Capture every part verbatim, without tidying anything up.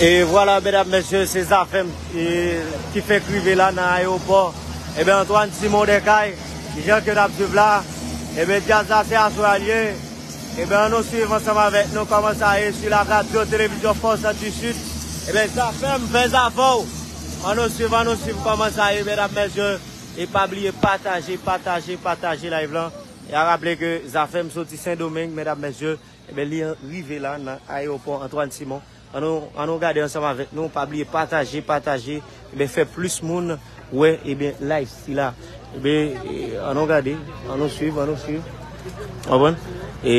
E vwala, medam, mesye, se Zafèm, e, ki fèk rive la nan ayewopò. Ebyen, Antoine Simon Dèkay, jan ke n ap swiv la. Ebyen, djaz la se aswè a l ye. Ebyen, ann nou swiv ansanm avèk nou kòman sa ye sou la radyo televizyon Fòs di Sid. Ebyen, Zafèm, fè zafè w. Ann nou swiv, ann nou swiv kòman sa ye, medam, mesye. E pa bliye pataje, pataje, pataje live lan. E a raple ke Zafèm soti Sendomeng, medam, mesye. Ebyen, li rive la nan ayewopò Antoine Simon. Ann nou, ann nou gade ansanm avèk nou. Pa bliye pataje, pataje. Ebyen, fè plis moun wè, ebyen, live sila. Ebyen, e, ann nou gade, ann nou swiv, ann nou swiv. Konprann? E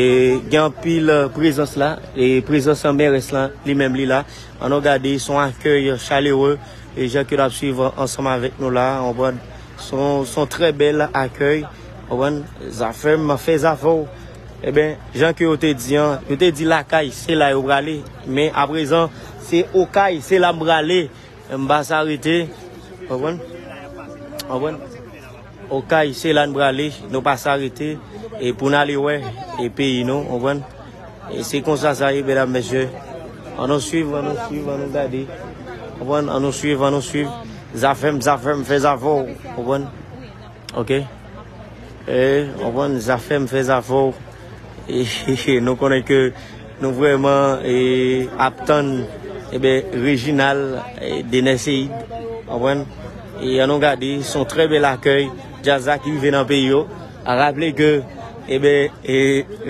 gen anpil, e, prezans la. E prezans an mèrès lan, li menm li la. Ann nou gade, se yon akèy chalere. E jan ke n ap swiv ansanm avèk nou la, konprann? Se yon, se yon trè bèl akèy, konprann? Zafèm, fè zafè w. Ebyen, jan ke yo te di an, yo te di lakay, se la yo prale. Men aprezan, se Okay, se la m prale. M pa sa rete. Konprann? Konprann? Okay, se la n prale, nou pa sa rete, e pou n ale wè, e peyi nou, konprann? E se konsa sa ye, medam, mesye. Ann nou swiv, ann nou swiv, ann nou gade. Konprann? Ann nou swiv, ann nou swiv. Zafèm, Zafèm, fè zafè w, konprann? Ok? E, konprann? Zafèm, fè zafè w. E, nou konnen ke nou vrèman, e, ap tann, ebyen, Reginald, e, Denèseid, konprann? E ann nou gade, se yon trè bèl akèy, djaz la ki rive nan peyi yo. A raple ke, ebyen, e,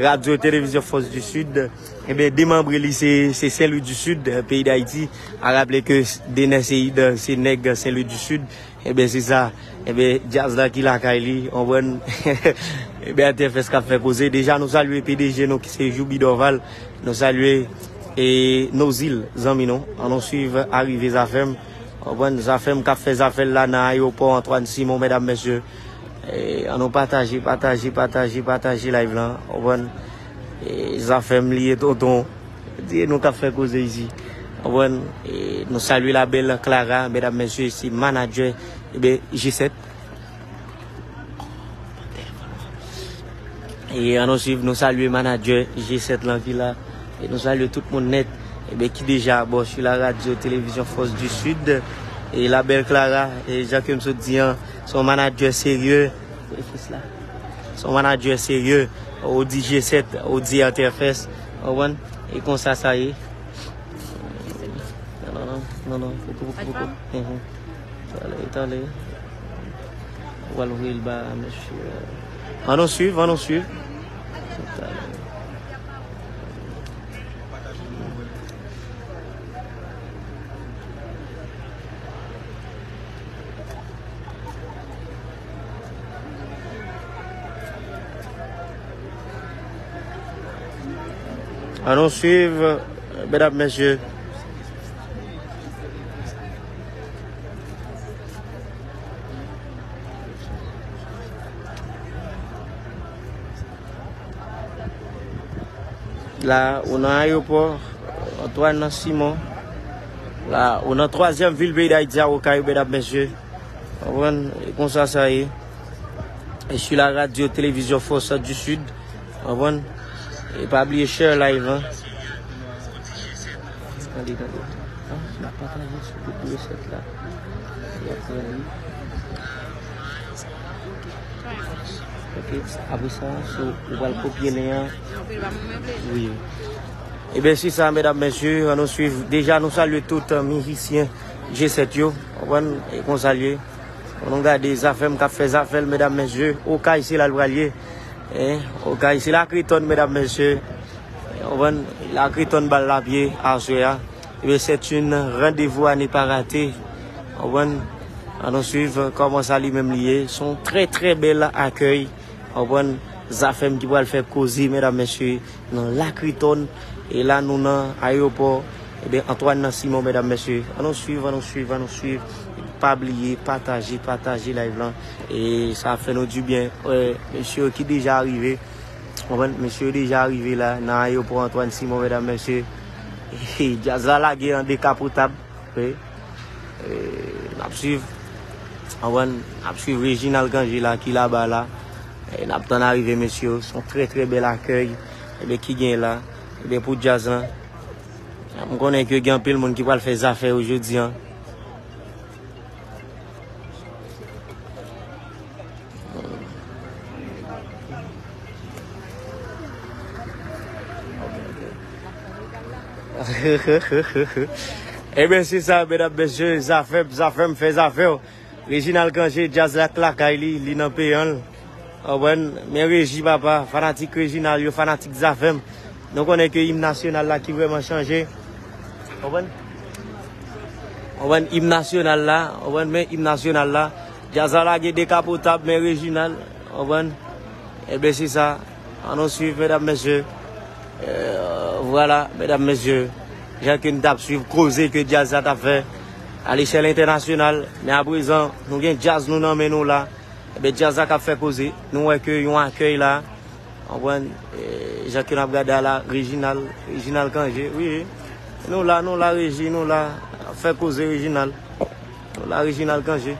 radyo televizyon Fòs di Sid, ebyen, demanbre li se, se Sen Lwi di Sid, peyi Dayiti. A raple ke Denèseid, se nèg Sen Lwi di Sid. Ebyen, se sa. Ebyen, djaz la ki lakay li, konprann? Ebyen, A T F S k ap fè koze. Deja, nou salye P D G nou ki se Joubi Dorval. Nou salye, e, Nozil, zanmi nou. Ann nou swiv arive Zafèm. Konprann? Zafèm k ap fè zafè l la nan ayewopò Antoine Simon, medam, mesye. E, ann nou pataje, pataje, pataje, pataje live lan. Konprann? E, Zafèm li ye tonton. Di nou k ap fè koze isi. Konprann? E, nou salye la bèl Clara, medam, mesye, se manadjè, ebyen, G sèt. E ann nou swiv, nou salye manadjè G sèt lan ki la. E nou salye tout moun nèt, ebyen, ki deja abò sou la radyo televizyon Fòs di Sid. E la bèl Clara, e jan ke m sot di an, se yon manadjè serye. Fè fòs la. Se yon manadjè serye. Ou di G sèt, ou di A T F S. Ou konprann? E konsa sa ye. Non, non, non, non, non, poko, poko, poko. Mhm. Talè, talè. Ou al voye l ba mesye. Ann nou swiv, ann nou swiv. Talè. Ann nou swiv, medam, mesye. La, ou nan ayewopò Antoine Simon. La, ou nan twazyèm vil peyi Dayiti a, Okay, medam, mesye. Konprann? E konsa sa ye. E sou la radyo televizyon Fòs di Sid. Konprann? E pa bliye share live lan. Tande, tande. Ah, n ap pataje sou gwoup G sèt la. Y ap pran li. Ok, apre sa, so, ou pral kopye lyen an. Wi. Ebyen, se sa, medam, mesye, ann nou swiv. Deja, nou salye tout, euh, mizisyen G sèt yo. Konprann? E konsa l ye. Ann nou gade Zafèm k ap fè zafè l, medam, mesye. Okay, se la l pral ye. Hein? Okay, se Lakretonn, medam, mesye. Konprann? Lakretonn bal la pye aswè a. Ebyen, c'est un rendez-vous à ne pas rater. Konprann? Ann nou swiv kòman sa li menm li ye. Se yon trè, trè bèl akèy. Konprann? Zafèm ki pral fè koze, medam, mesye, nan Lakretonn. E la, nou nan ayewopò. Ebyen, Antoine nan Simon, medam, mesye. Ann nou swiv, ann nou swiv, ann nou swiv. Pa bliye, pataje, pataje live lan. E sa fè nou dibyen. Wè, mesye yo ki deja rive. Konprann? Mesye yo deja rive la, nan ayewopò Antoine Simon, medam, mesye. Djaz la lage an dekapotab. Wi. E, n ap swiv. Konprann? N ap swiv Reginald Cangé la, ki laba la. E, n ap tann arive mesye yo. Se yon trè, trè bèl akèy. Ebyen, ki gen la. Ebyen, pou djaz lan. M konnen ke gen anpil moun ki pral fè zafè yo jodi a. Ebyen, se sa, medam, mesye, zafè m, zafè m, fè zafè w. Reginald Cangé, djaz la k lakay li, li nan peyi l. Konprann? Men Reji, papa, fanatik Reginald yo, fanatik zafè m. Nou konnen ke im nasyonal la ki vrèman chanje. Konprann? Konprann? Im nasyonal la, konprann? Men im nasyonal la. Djaz la lage dekapotab, men Reginald, konprann? Ebyen, se sa. Ann nou swiv, medam, mesye. Euh, vwala, medam, mesye. Jan ke n t ap swiv koze ke djaz la t ap fè a lechèl entènasyonal. Men aprezan, nou gen djaz nou nan men nou la. Ebyen, djaz la k ap fè koze. Nou wè ke yon akèy la. Konprann? E, jan ke n ap gade a la, Reginald, Reginald Cangé. Wi, wi. Nou la, nou la, Reji, nou la. Fè koze, Reginald. Nou la, Reginald Cangé.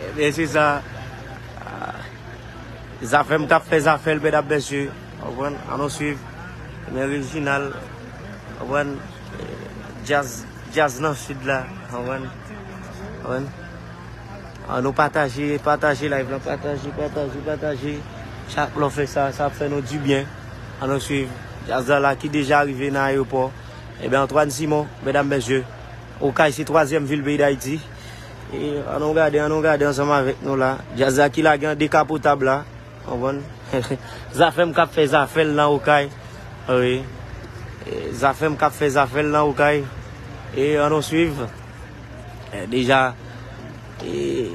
Ebyen, se sa. Ah, zafè m k ap fè zafè l, medam, mesye. Konprann? Ann nou swiv. Men Reginald. Konprann? Eh, djaz, djaz nan sid la. Konprann? Konprann? Ann nou pataje, pataje live lan. Pataje, pataje, pataje. Chak lè w fè sa, sa ap fè nou dibyen. Ann nou swiv. Djaz la la ki deja rive nan ayewopò. Ebyen, Antoine Simon, medam, mesye. Okay se twazyèm vil peyi Dayiti. E, ann nou gade, ann nou gade ansanm avèk nou la. Djaz la ki lage an dekapotab la. Konprann? Zafè m k ap fè zafè l nan Okay. Wi. E, zafè m k ap fè zafè l nan Okay. E, ann nou swiv. E, deja, e,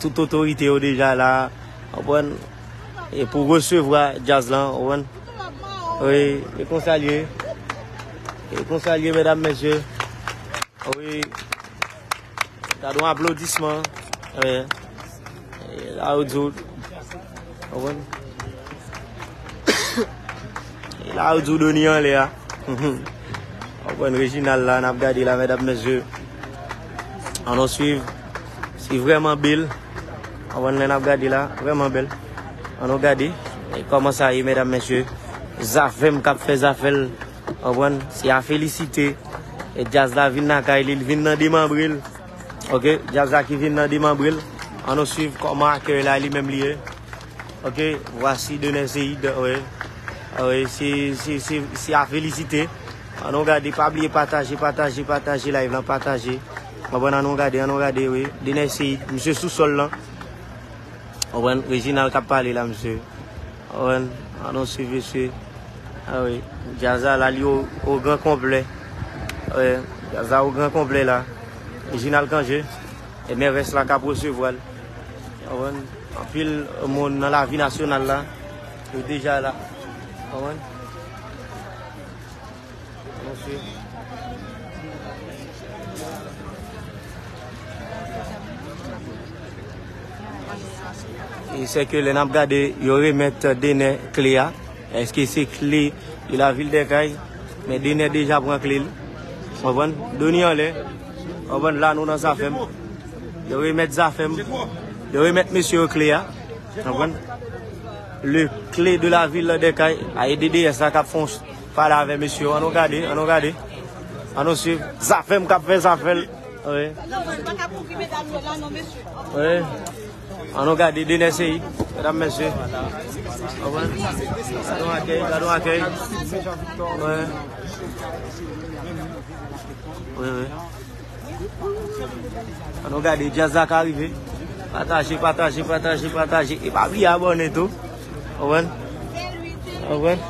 tout otorite yo deja la. Konprann? E pou resevwa djaz lan, konprann? Wi, e konsa l ye. E konsa l ye, medam, mesye. Wi. Gade yon aplodisman. Wi. E la yo di w. Konprann? E la yo di w Doni anlè a. Konprann? Reginald la, n ap gade la, medam, mesye. Ann nou swiv. Se vrèman bèl. Konprann? Lè n ap gade la, vrèman bèl. Ann nou gade. E kòman sa ye, medam, mesye. Zafè m k ap fè zafè l. Konprann? Se a felisite. E djaz la vin lakay li, l vin nan demanbre l. Ok, djaz la ki vin nan demanbre l. Ann nou swiv kòman akèy la li menm li ye. Ok, vwasi Dener Ceïde, wi. Wi, se, se, se, se a felisite. Ann nou gade, pa bliye pataje, pataje, pataje live lan, pataje. Konprann, ann nou gade, ann nou gade, wi. Dener Ceïde, misye sou sòl lan. Konprann, Reginald k ap pale la, misye. Konprann, ann nou swiv, mesye. A wi, djaz la, la, li o, o gran konplè. Wi, djaz la o gran konplè la. Reginald Cangé, e M R S la k ap resevwa l. Konprann? Anpil moun nan lavi nasyonal la, yo deja la. Konprann? Ann nou swiv. E sè ke lè n ap gade, yo remèt Dener kle a. Èske se kle de lavil Dèkay? Men Dener deja pran kle l. Konprann? Doni anlè. Konprann? La nou nan zafè m. Yo remèt zafè m. Yo remèt mesye yo kle a. Konprann? Le kle de lavil Dèkay. A e D D S la k ap fè yon pale avè mesye yo. Ann nou gade, ann nou gade. Ann nou swiv. Zafè m k ap fè zafè l. Wi. Wi. Ann nou gade Dener Ceïde, medam, mesye. Konprann? Gade yon akèy, gade yon akèy. Wi. Wi, wi. Ann nou gade, djaz la ka rive. Pataje, pataje, pataje, pataje. E pa bliye abòne tou. Konprann? Konprann?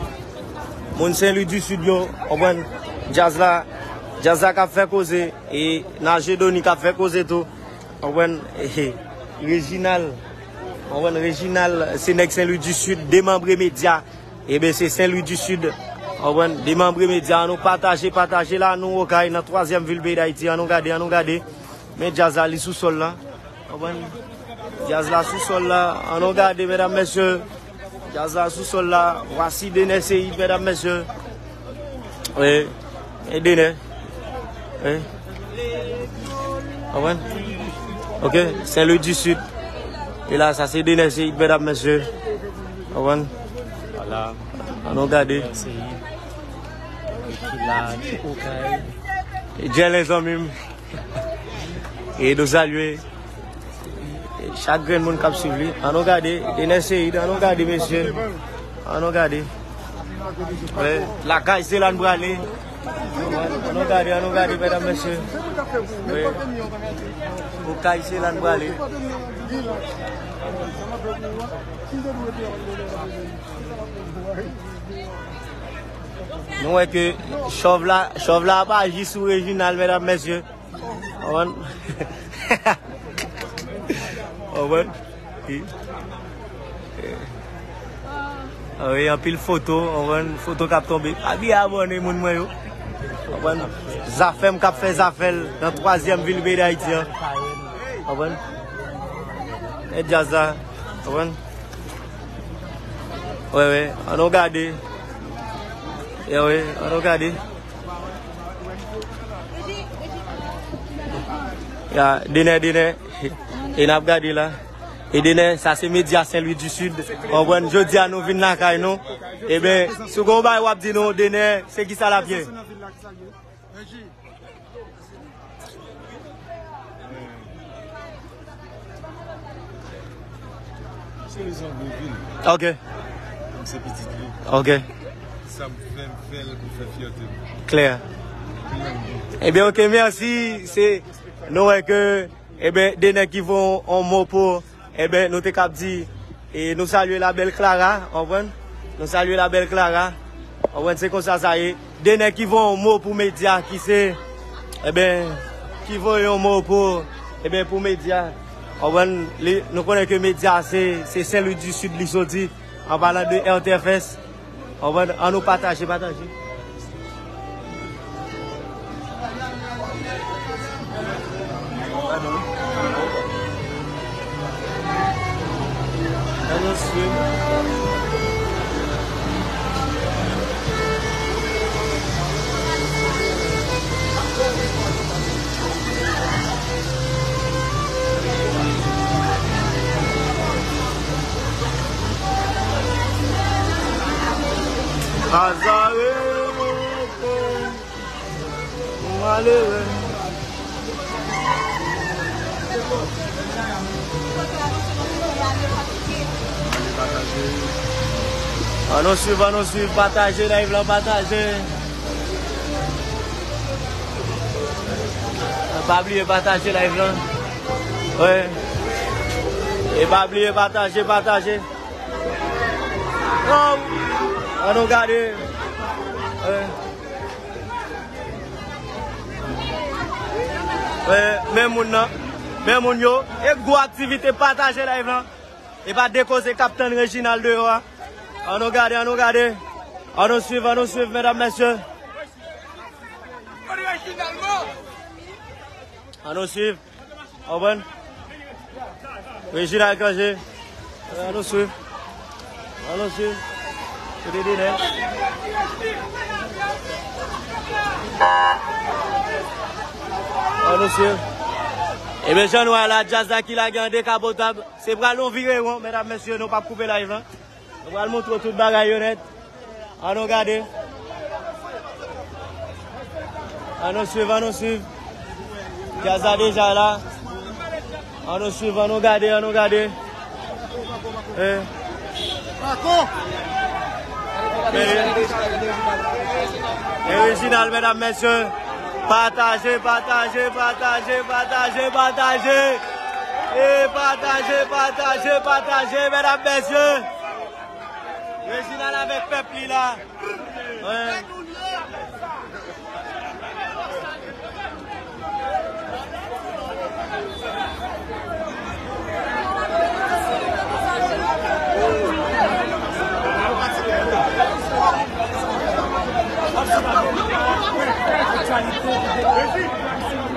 Moun Sen Lwi di Sid yo, konprann? Djaz la, djaz la k ap fè koze. E Naje Doni k ap fè koze tou. Konprann? Reginald. Konprann? Reginald, se nèg Sen Lwi di Sid, demanbre medya. Ebyen, se Sen Lwi di Sid. Konprann? Demanbre medya, ann nou pataje, pataje la, nou Okay, nan twazyèm vil peyi Dayiti. Ann nou gade, ann nou gade. Men djaz la, li sou sòl la. Konprann? Djaz la sou sòl la. Ann nou gade, medam, mesye. Djaz la sou sòl la. Vwasi Dener Ceïde, medam, mesye. Wi. E Dener. Wi. Konprann? Ok. Sen Lwi di Sid. E la, sa se Dener Ceïde, medam, mesye. Konprann? Voilà. Ann nou gade. Seyid. Ki la, ki Okay. Djèlè zanmi m. E nou salye chak grenn moun k ap swiv li. Ann nou gade. Denè Seyid, ann nou gade, mesye. Ann nou gade. Wè, lakay se la n prale. Ann nou gade, ann nou gade, medam, mesye. Wi. Okay se la n prale. Nou wè ke chòv la, chòv la pa jis sou Reginald, medam, mesye. Konprann? Konprann? Wi. Ah wi, anpil foto, konprann? Foto k ap tonbe. Pa bliye abòne, moun mwen yo. Konprann? Zafèm k ap fè zafè l nan twazyèm vil peyi Dayiti an. Konprann? E djaz la. Konprann? Wè, wè. Ann nou gade. Ya, wè. Ann nou gade. Ya, Denè, Denè. E n ap gade la. E Denè, sa se medya Sen Lwi di Sid. Konprann, jodi a nou vin lakay nou. Eben, si w gen yon bagay w ap di nou, Denè, se kisa l ap ye? Se yon gwo vil. Ok. Kòm se pitit li. Ok. Sa m fè, m fè l pou fè fyète m. Klè. Ebyen, ok, mèsi. Se, nou wè ke, ebyen, Denè ki voye yon mo pou, ebyen, nou te kab di, e nou salye la bèl Clara, konprann? Nou salye la bèl Clara, konprann? Se konsa sa ye. Denè ki voye yon mo pou medya, ki se, ebyen, ki voye yon mo pou, ebyen, pou medya. Konprann? Li, nou konnen ke medya se, se Sen Lwi di Sid li soti, an palan de R T F S. Konprann? Ann nou pataje, pataje. Azare, malere. Ann nou swiv, ann nou swiv, pataje live lan, pataje. Pa bliye pataje live lan. Wi. E pa bliye pataje, pataje. Ann nou gade. Wi. Wi, men moun nan. Men moun yo. E gwo aktivite, pataje live lan. E pa de koze k ap tann Reginald deyò a. Ann nou gade, ann nou gade. Ann nou swiv, ann nou swiv, medam, mesye. Ann nou swiv. Konprann? Reginald Cangé. Ann nou swiv. Ann nou swiv. Kote Denè? Ann nou swiv. Ebyen, jan nou wè la, djaz la ki lage an dekapotab. Se pral yon virewon, medam, mesye, nou p ap koupe live lan. Nou pral montre w tout bagay yo nèt. Ann nou gade. Ann nou swiv, ann nou swiv. Djaz la deja la. Ann nou swiv, ann nou gade, ann nou gade. Eh. Men, men Reginald, medam, mesye. Pataje, pataje, pataje, pataje, pataje. E pataje, pataje, pataje, medam, mesye. Reginald avèk pèp li la. Wi.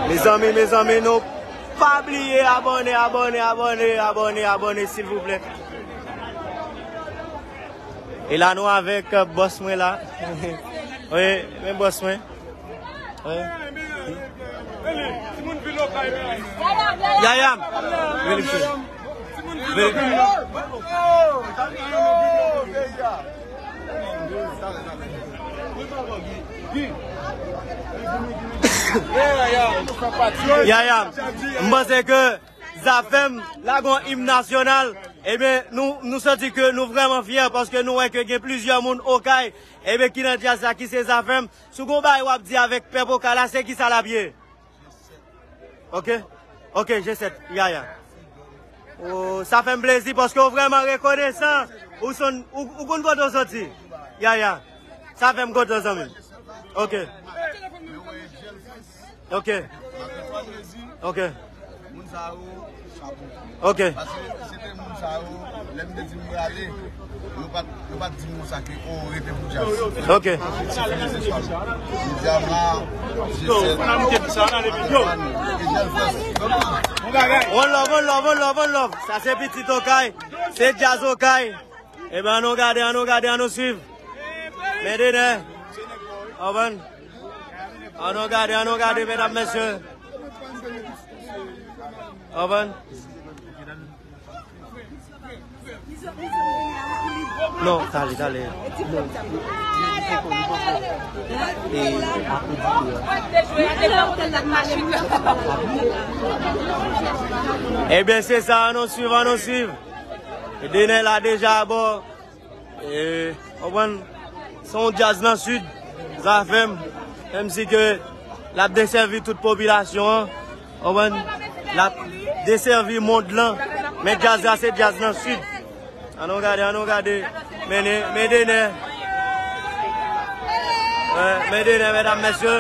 Mezanmi, mezanmi, nou pa bliye abòne, abòne, abòne, abòne, abòne, silvouplè. E la nou avèk, euh, bòs mwen la. Wi, men bòs mwen. Wi. Yaya. Vérifié. Vérifié. Yaya, m panse ke Zafèm la gen yon im nasyonal. Ebyen, nou, nou santi ke nou vrèman fyè paske nou wè ke gen plizyè moun Okay, ebyen, ki nan djaz la, ki se Zafèm. Si w gen yon bagay w ap di avèk pèp Okay la, se kisa l ap ye? Ok? Ok, G sèt, Yaya. Oh, sa fè m plezi paske w vrèman rekonesan. Ou son, ou, ou konn kote w soti. Yaya. Sa fè m kontan, zanmi m. Ok. Ok. Ok. Moun sa yo, chapo. Ok. Paske se te moun sa yo, lè m te di m prale, yo pa t, yo pa t di m konsa ke, o, rete pou djaz. Ok. Se fini se swa. Jodi a la, G sèt, Antoine, e Jèl Frès. One love, one love, one love, one love. Sa se pitit Okay. Se djaz Okay. Ebyen, ann nou gade, ann nou gade, ann nou swiv. Men de nè. Konprann? Ann nou gade, ann nou gade, medam, mesye. Konprann? Non, tale, tale. Ebyen, se sa, ann nou swiv, ann nou swiv. Denè la deja abò. E, konprann? Se yon djaz nan sid, Zafèm. Menm si ke l ap desèvi tout popilasyon an, konprann? L ap desèvi mond lan. Men djaz la se djaz nan sid. Ann nou gade, ann nou gade. Men, men Denè. Wi, men Denè, medam, mesye.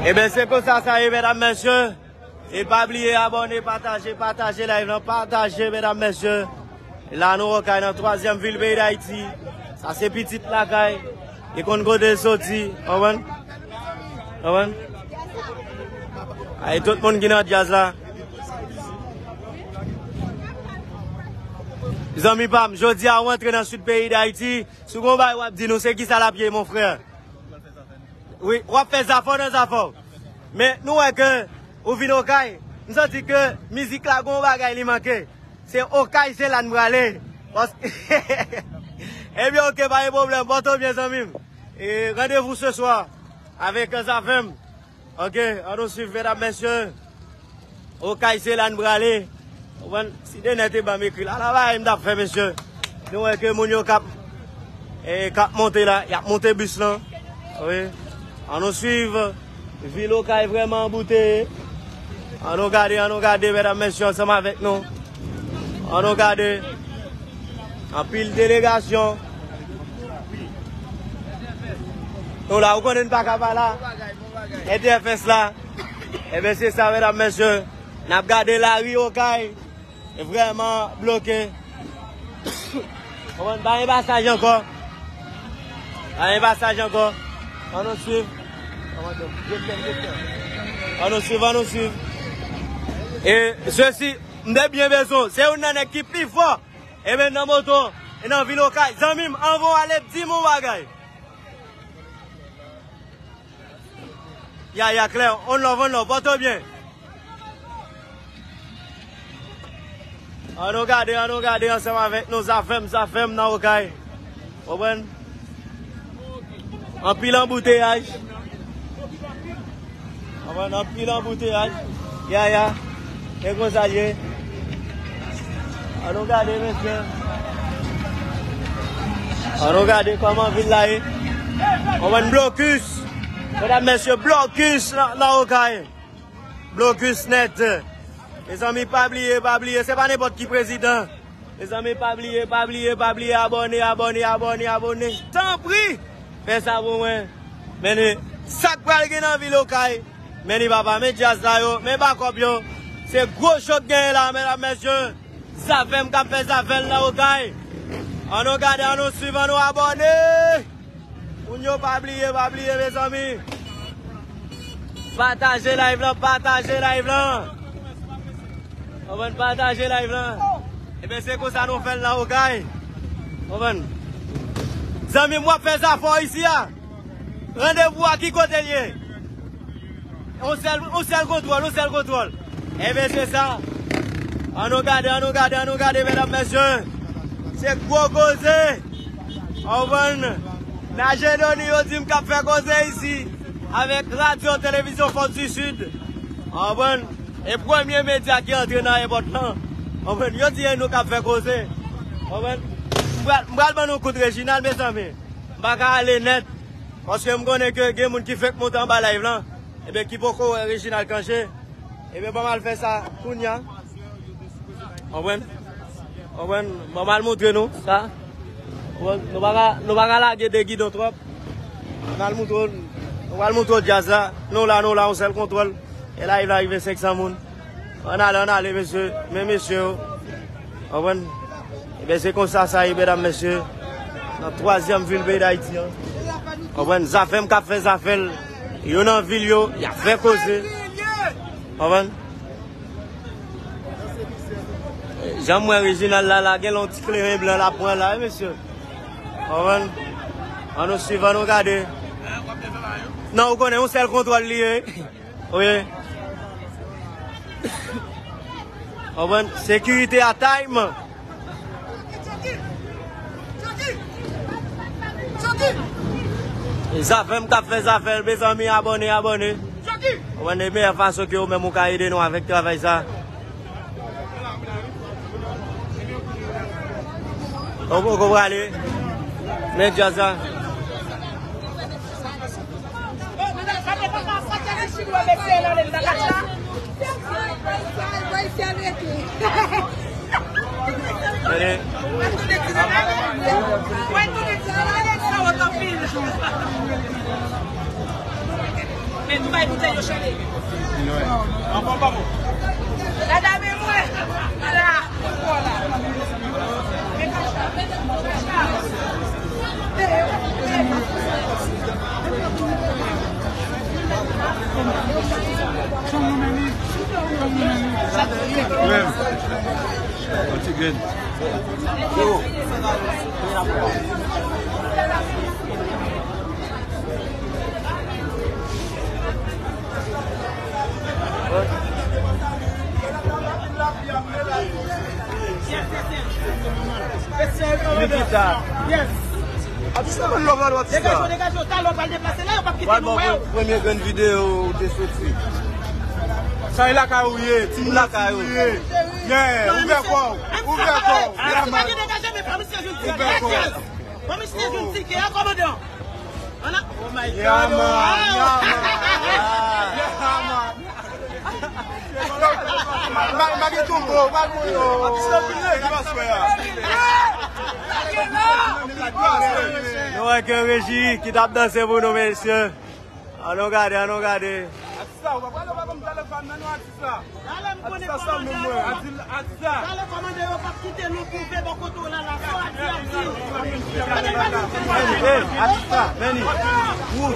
Ebyen, se konsa sa ye, medam, mesye. E pa bliye abòne, pataje, pataje live lan, pataje, medam, mesye. La nou Okay nan twazyèm vil peyi Dayiti. Sa se pitit lakay. Li konn kote l soti. Konprann? Konprann? Ay, tout moun ki nan djaz la. Zanmi pa m, jodi a ou antre nan sid peyi Dayiti. Si w gen yon bagay w ap di nou, se kisa l ap ye, mon frè? Wi, w ap fè zafè w nan zafè w. Men nou wè ke ou vin Okay, m santi ke mizik la gen yon bagay li manke. Se Okay, se la n prale. Paske, ebyen, ok, pa gen pwoblèm. Pòte w byen, zanmi m. E randevou se swa avèk Zafèm. Ok, ann nou swiv, medam, mesye. Okay, se la n prale. Konprann? Si Denè te ban m ekri la, la bagay m t ap fè, mesye. Nou wè ke moun yo k ap, e, k ap monte la, y ap monte bis lan. Wi. Ann nou swiv. Vil Okay vrèman anbouteye. Ann nou gade, ann nou gade, medam, mesye, ansanm avèk nou. Ann nou gade. Anpil delegasyon. Nou la, ou konnen n pa ka pa la. N T F S la. Ebyen, se sa, medam, mesye. N ap gade lari Okay. E vrèman bloke. Konprann? Pa gen pasaj ankò. Pa gen pasaj ankò. Ann nou swiv. Ann nou swiv, ann nou swiv. E sesi, m te byen bezwen. Se youn nan nèg ki pi fò. Ebyen, nan moto, e nan vil Okay. Zanmi m, anvan w ale, di m yon bagay. Yaya Claire, on love, on love, pòte w byen. Ann nou gade, ann nou gade ansanm avèk nou, Zafèm, Zafèm nan Okay. Konprann? Anpil anbouteyaj. Konprann? Anpil anbouteyaj. Yaya. E konsa l ye. Ann nou gade, mesye. Ann nou gade kòman vil la ye. Konprann? Blokis. Medam, mesye, blokis nan, nan Okay. Blokis nèt. Mezanmi, pa bliye, pa bliye. Se pa nenpòt ki prezidan. Mezanmi, pa bliye, pa bliye, pa bliye, abòne, abòne, abòne, abòne. Tanpri, fè sa pou mwen. Men sa k pral gen nan vil Okay. Men li papa, men djaz la yo, men bakòp yo. Se gwo cho k genyen la, medam, mesye. Zafèm k ap fè zafè l nan Okay. Ann nou gade, ann nou swiv, ann nou abòne. Moun yo pa bliye, pa bliye, mezanmi. Pataje live lan, pataje live lan. Konprann, pataje live lan. Ebyen, se konsa nou fè l nan Okay. Konprann? Zanmi m, w ap fè zafè w isi a. Randevou a ki kote l ye? On sèl, on sèl kontwòl, on sèl kontwòl. Ebyen, se sa. Ann nou gade, ann nou gade, ann nou gade, medam, mesye. Se gwo koze. Konprann? Najedoni yo di m k ap fè koze isi avèk radyo, televizyon Fòs di Sid. Konprann? E premye medya ki antre nan ayewopò lan. Konprann? Yo di e nou k ap fè koze. Konprann? M pral, m pral ban nou kout Reginald, mezanmi. M pa ka ale nèt. Paske m konnen ke gen moun ki fèk monte anba live lan. Ebyen, ki poko wè Reginald Cangé. Ebyen, ban m al fè sa kounya. Konprann? Konprann? Ban m al montre nou sa. Konprann? Nou pa ka, nou pa ka lage de gidon twòp. Nou al montre w, nou al montre w djaz la. Nou la, nou la, yon sèl kontwòl. E live la rive senk san moun. Ann ale, ann ale, mesye. Men mesye yo. Konprann? Ebyen, se konsa sa ye, medam, mesye. Nan twazyèm vil peyi Dayiti an. Konprann? Zafèm k ap fè zafè l. Yo nan vil yo, y ap fè koze. Konprann? Jan m wè Reginald la, la gen yon ti kleren blan l ap pran la, wi, mesye. Konprann? Ann nou swiv, ann nou gade. Non, ou konnen, yon sèl kontwòl li ye. Wi. Konprann? Sekirite a time. E zafèm k ap fè zafè l, mezanmi, abòne, abòne. Konprann? E meyè fason ke ou menm ou ka ede nou avèk travay sa. Ou poko prale. Men djaz la. Tande. Men tou bay boutèy yo chale. Anfòm pa bon. Gade men mwen. Ala. Nikita. Atis la, ban love la, atis la. Degaje w, degaje w. Talè w pral deplase la, yo p ap kite nou wè w. Premye grenn videyo ou te soti. Sa e lakay ou ye, timoun lakay ou ye. Yeah, ouvè kò w, ouvè kò w. Atis la pa gen degaje, men fò misye jwenn tikè. Fò misye jwenn tikè, kòmandan. Oh my God. Yeah, man. Yeah, man. Yeah, man. Ma, ma, ma gen tonbo, ma gen yo. Atis la vin lè, ki pa swè a. Nou wè ke Reji ki t ap danse pou nou, mesye. Ann nou gade, ann nou gade. Atis la, ou pa pral, ou pa ban m talè fam nan, non, atis la. Talè m konnen kòmandan yo p ap, talè kòmandan yo p ap kite nou twouve bò kote w la, la, sa w ap di, ap di. Hey, atis la, Benny. Ou,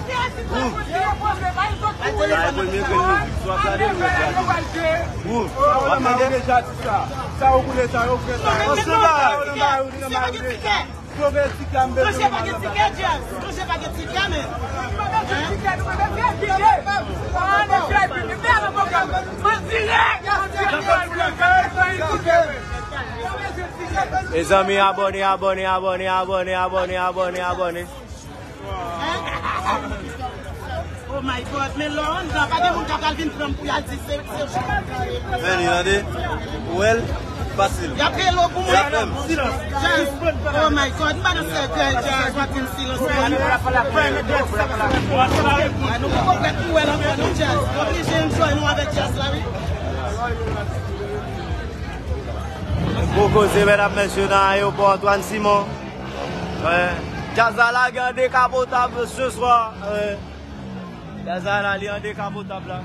ou. Sa e premye ke nou, si w ap gade, nou ap gade. Ou, w ap tande? Deja atis la. Sa ou koule, sa yo fè sa. Ansanm la, yo nan bari, yo nan bari deja. Sove tikè, m bezwen. Kanje pa gen tikè, Jazz. Kanje pa gen tikè, men. Mezanmi, abòne, abòne, abòne, abòne, abòne. Oh my God, men lè w anndan, pa gen moun k ap al vin pran m pou y al di se, se ou. Men li tande, ou wè l, fasil. Y ap rele w pou mwen. Silans. Jazz. Oh my God, m pa nan sèkèy, Jazz, w ap di m silans, man. Ay, nou poko prèt pou wè l ankò, non, Jazz. Nou oblije enjoy nou avèk Jazz la, wi. Gwo koze, medam, mesye, nan ayewopò Antoine Simon. Wi. Djaz la lage an dekapotab se swa. Wi. Djaz la la, li an dekapotab la.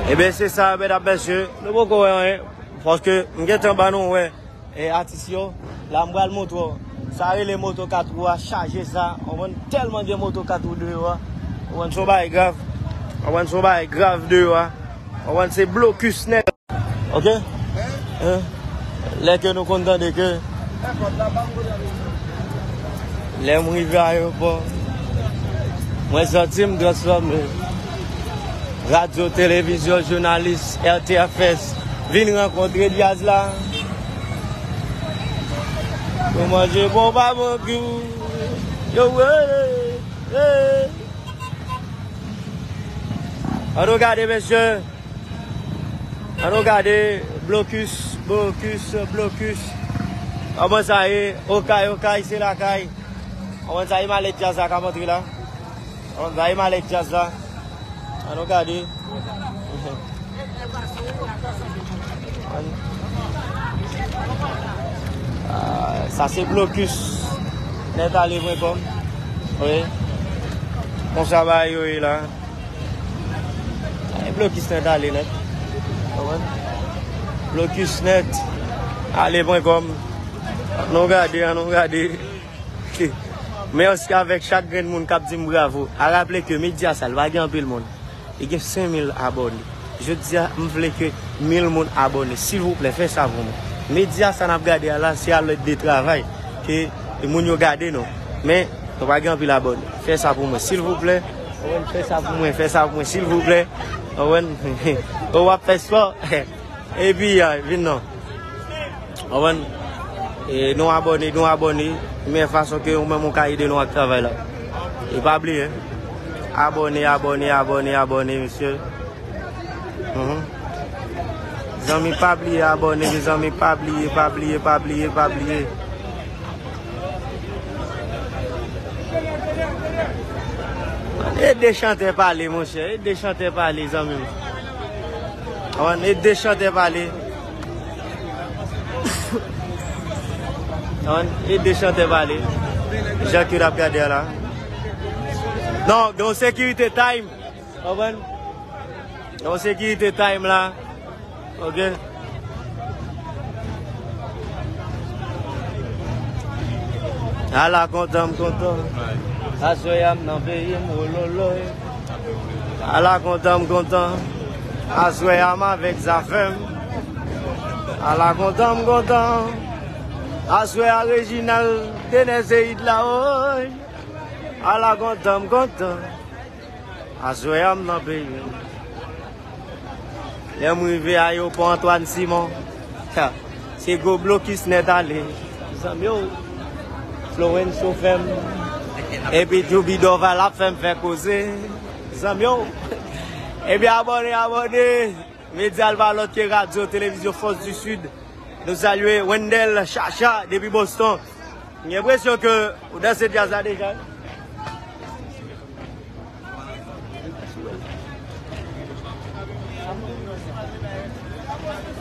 Ebyen, se sa, medam, mesye, nou poko wè anyen. Paske m gentan ba nou wè, e, atis yo. La, m pral montre w. Sa rele moto kat wou a, chaje sa. Ou konprann, tèlman gen moto kat wou deyò a. Ou konprann, se yon bagay grav. Ou konprann, se yon bagay grav deyò a. Ou konprann, se blokis nèt. Ok? Hein? Lè ke nou konn tande ke, lè m rive ayewopò, mwen santi m transfòme. Radyo, televizyon, jounalis, R T F S, vin rankontre djaz la. Nou manje bon babonkyou. Yo, hey, hey. Ann nou gade, mesye. Ann nou gade, blokis, blokis, blokis. Kòman sa ye? Okay, okay, se lakay. Kòman sa ye, malèt djaz la k ap antre la? Kòman sa ye, malèt djaz la? Ann nou gade. Ah, sa se blokis nèt ale pwen kòm. Wi. Konsa bagay yo ye la. E blokis nèt ale nèt. Konprann? Blokis nèt ale pwen kòm. Ann nou gade, ann nou gade. Mèsi avèk chak grenn moun k ap di m bravo. A raple ke medya sa, li pa gen anpil moun. Li gen senk mil abòne. Jodi a, m vle ke mil moun abòne. Silvouplè, fè sa pou mwen. Medya sa n ap gade a la, se a lèd de travay ke moun yo gade nou. Men, nou pa gen anpil abòne. Fè sa pou mwen, silvouplè. Owen, fè sa pou mwen, fè sa pou mwen, silvouplè. Owen, ou w ap fè spò. Epi, a, vin non. Konprann? E nou abòne, nou abòne. Men fason ke ou menm ou ka ede nou ak travay la. E pa bliye. Abòne, abòne, abòne, abòne, mesye. Mhm. Zanmi, pa bliye abòne, mezanmi, pa bliye, pa bliye, pa bliye, pa bliye. Ede chantè pale, monchè. Ede chantè pale, zanmi m. Ann ede chantè pale. Ann ede chantè pale. Jan ke n ap gade a la. Non, gen yon sekirite time. Konprann? Gen yon sekirite time la. Ok. Ala kontan m kontan. Aswè a m nan peyi m, wololoy. Ala kontan m kontan. Aswè a m avèk zafè m. Ala kontan m kontan. Aswè a Reginald Denè se hit la, woy. Ala kontan m kontan. Aswè a m nan peyi m. Lè m rive ayewopò Antoine Simon, ha, se gwo blokis nèt ale. Zanmi yo, Florenzo fè m. Epi Djoubi Dorval ap fè m fè koze. Zanmi yo. Epi abòne, abòne. Medya l pa lòt ke radyo, televizyon Fòs di Sid. Nou salye Wendell Chacha depi Boston. M gen enpresyon ke ou danse djaz la deja.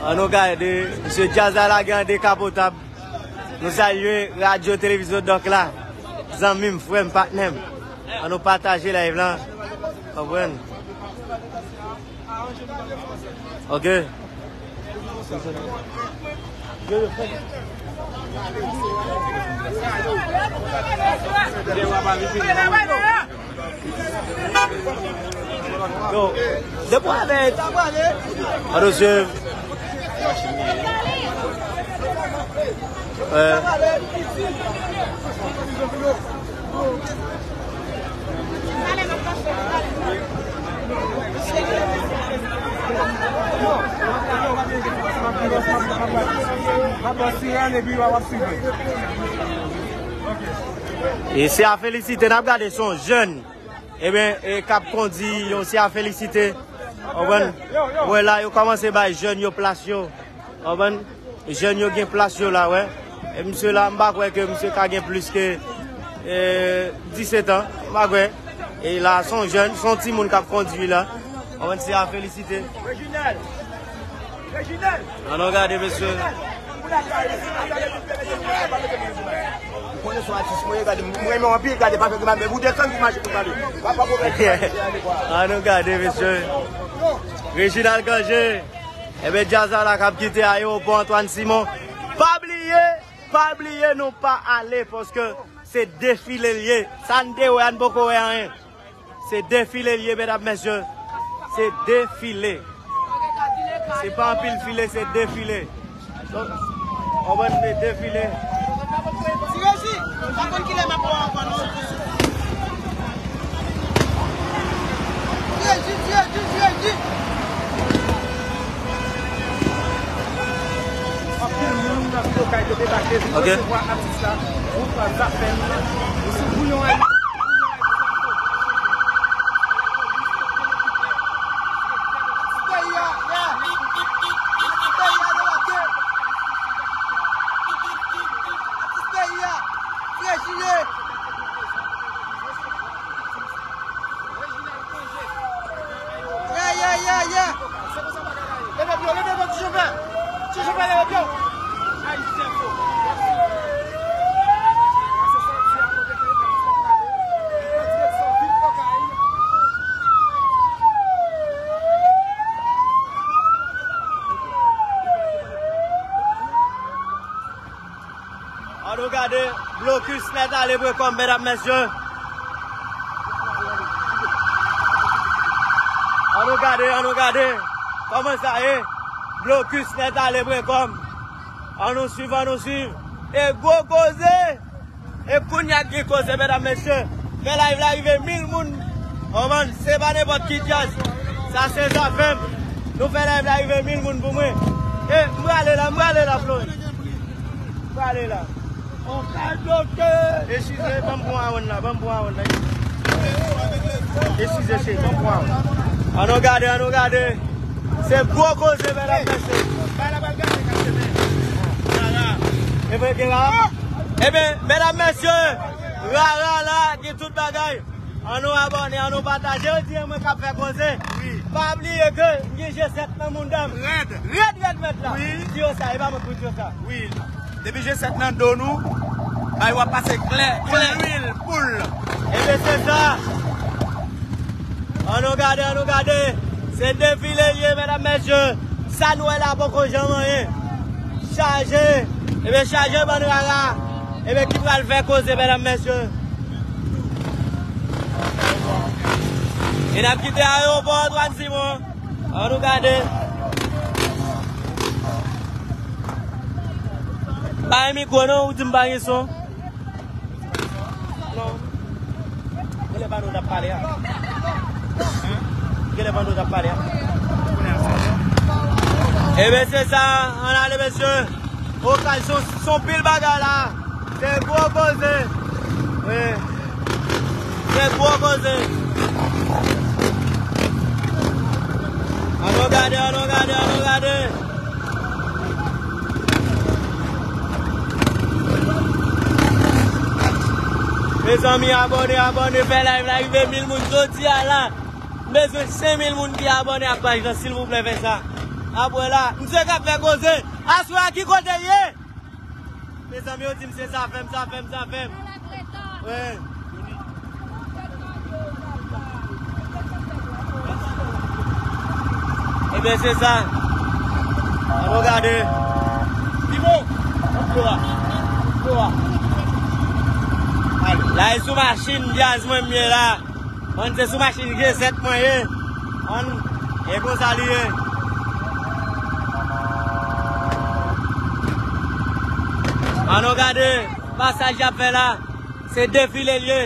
Ann nou gade, mesye djaz la lage an dekapotab. Nou salye radyo televizyon Dòk la. Zanmi m, frè m, patnè m. Ann nou pataje live lan. Konprann? Ok. Yo, depi w ale, ta prale. Alo, se. Euh. E se a felisite, n ap gade se yon jèn, ebyen, e k ap kondi yon, se a felisite. Konprann? Wè la, yo kòmanse bay jèn yo plas yo. Konprann? Jèn yo gen plas yo la, wè. E misye la, m pa kwè ke misye ka gen plis ke, E, disèt an, m pa kwè. E la, se yon jèn, se yon timoun k ap kondui la. Mwen se a felisite. Reginald! Reginald! Ann nou gade, mesye. Ou konnen se yon atis mwen ye, gade, mwen renmen w anpil, gade, pa fè grimas, men ou desann pou mache pou pale. Pa, pa pwoblèm. Ann nou gade, mesye. Reginald Cangé. Ebyen, djaz la la k ap kite ayewopò Antoine Simon. Pa bliye, pa bliye, nou pa ale, paske se defile l ye. Sa n te wè a, n poko wè anyen. Se defile l ye, medam, mesye. Se defile. Se pa anpil file, se defile. Donk, on bann de defile. Ti Regi, pa konn kilè m ap wè w ankò non. Ti Regi, ti Regi, ti Regi. Anpil moun nan Okay. Resevwa atis la, gwoup Zafèm, sou bouyon Ayiti. Yeah, yeah, yeah, yeah. Leve pye w, leve pye w, ti chofè. Ti chofè, leve pye w. Ann nou gade, blokis nèt ale pwen kòm, medam, mesye. Ann nou gade, ann nou gade. Kòman sa ye? Blokis nèt ale pwen kòm. Ann nou swiv, ann nou swiv. E gwo koze. E kounye a gen koze, medam, mesye. Fè live la rive mil moun. Kòman, se pa nenpòt ki djaz. Sa se Zafèm. Nou fè live la rive mil moun pou mwen. E, m prale la, m prale la, Florent. Prale la. On ka bloke. Eskize, ban m pran yon la, ban m pran yon la. Eskize, cheri, ban m pran yon. Ann nou gade, ann nou gade. Se gwo koze, medam, mesye. Ebyen, gen la. Ebyen, medam, mesye, Rara la, gen tout bagay. Ann nou abòne, ann nou pataje. Yo di e mwen k ap fè koze. Wi. Pa bliye ke m gen G sèt nan mouda m. Rèd. Rèd, rèd, mèt la. Wi. Di yo sa, e pa mwen pou di yo sa. Wi. Depi G sèt nan do nou, bay w ap pase klè, klè. Pou lwil, poul. Ebyen, se sa. Ann nou gade, ann nou gade. Se defile l ye, medam, mesye. Sa n wè la poko janm anyen. Chaje. Ebyen, chaje bann Rara. Ebyen, ki pral fè koze, medam, mesye. E n ap kite ayewopò Antoine Simon. Ann nou gade. Pa gen mikwo non, ou di m pa gen son. Non. Genlè pa nou t ap pale a. Genlè pa nou t ap pale a. Ebyen, se sa, ann ale, mesye. Okazyon, se yon pil bagay la. Se gwo koze. Wi. Se gwo koze. Ann nou gade, ann nou gade, ann nou gade. Mezanmi, abòne, abòne, fè live la rive mil moun jodi a la. M bezwen senk mil moun ki abòne ak paj la, silvouplè, fè sa. Apre la, misye k ap fè koze. Aswè a, ki kote l ye? Mezanmi, yo di m se Zafèm, Zafèm, Zafèm. Wi. Ebyen, se sa. Ann nou gade. Pi bon. Ann dlo a. Dlo a. Ale. La, e sou machin djaz mwen m ye la. Mwen se sou machin G sèt mwen ye. Ann, e konsa li ye. Ann nou gade pasaj y ap fè la. Se defile l ye.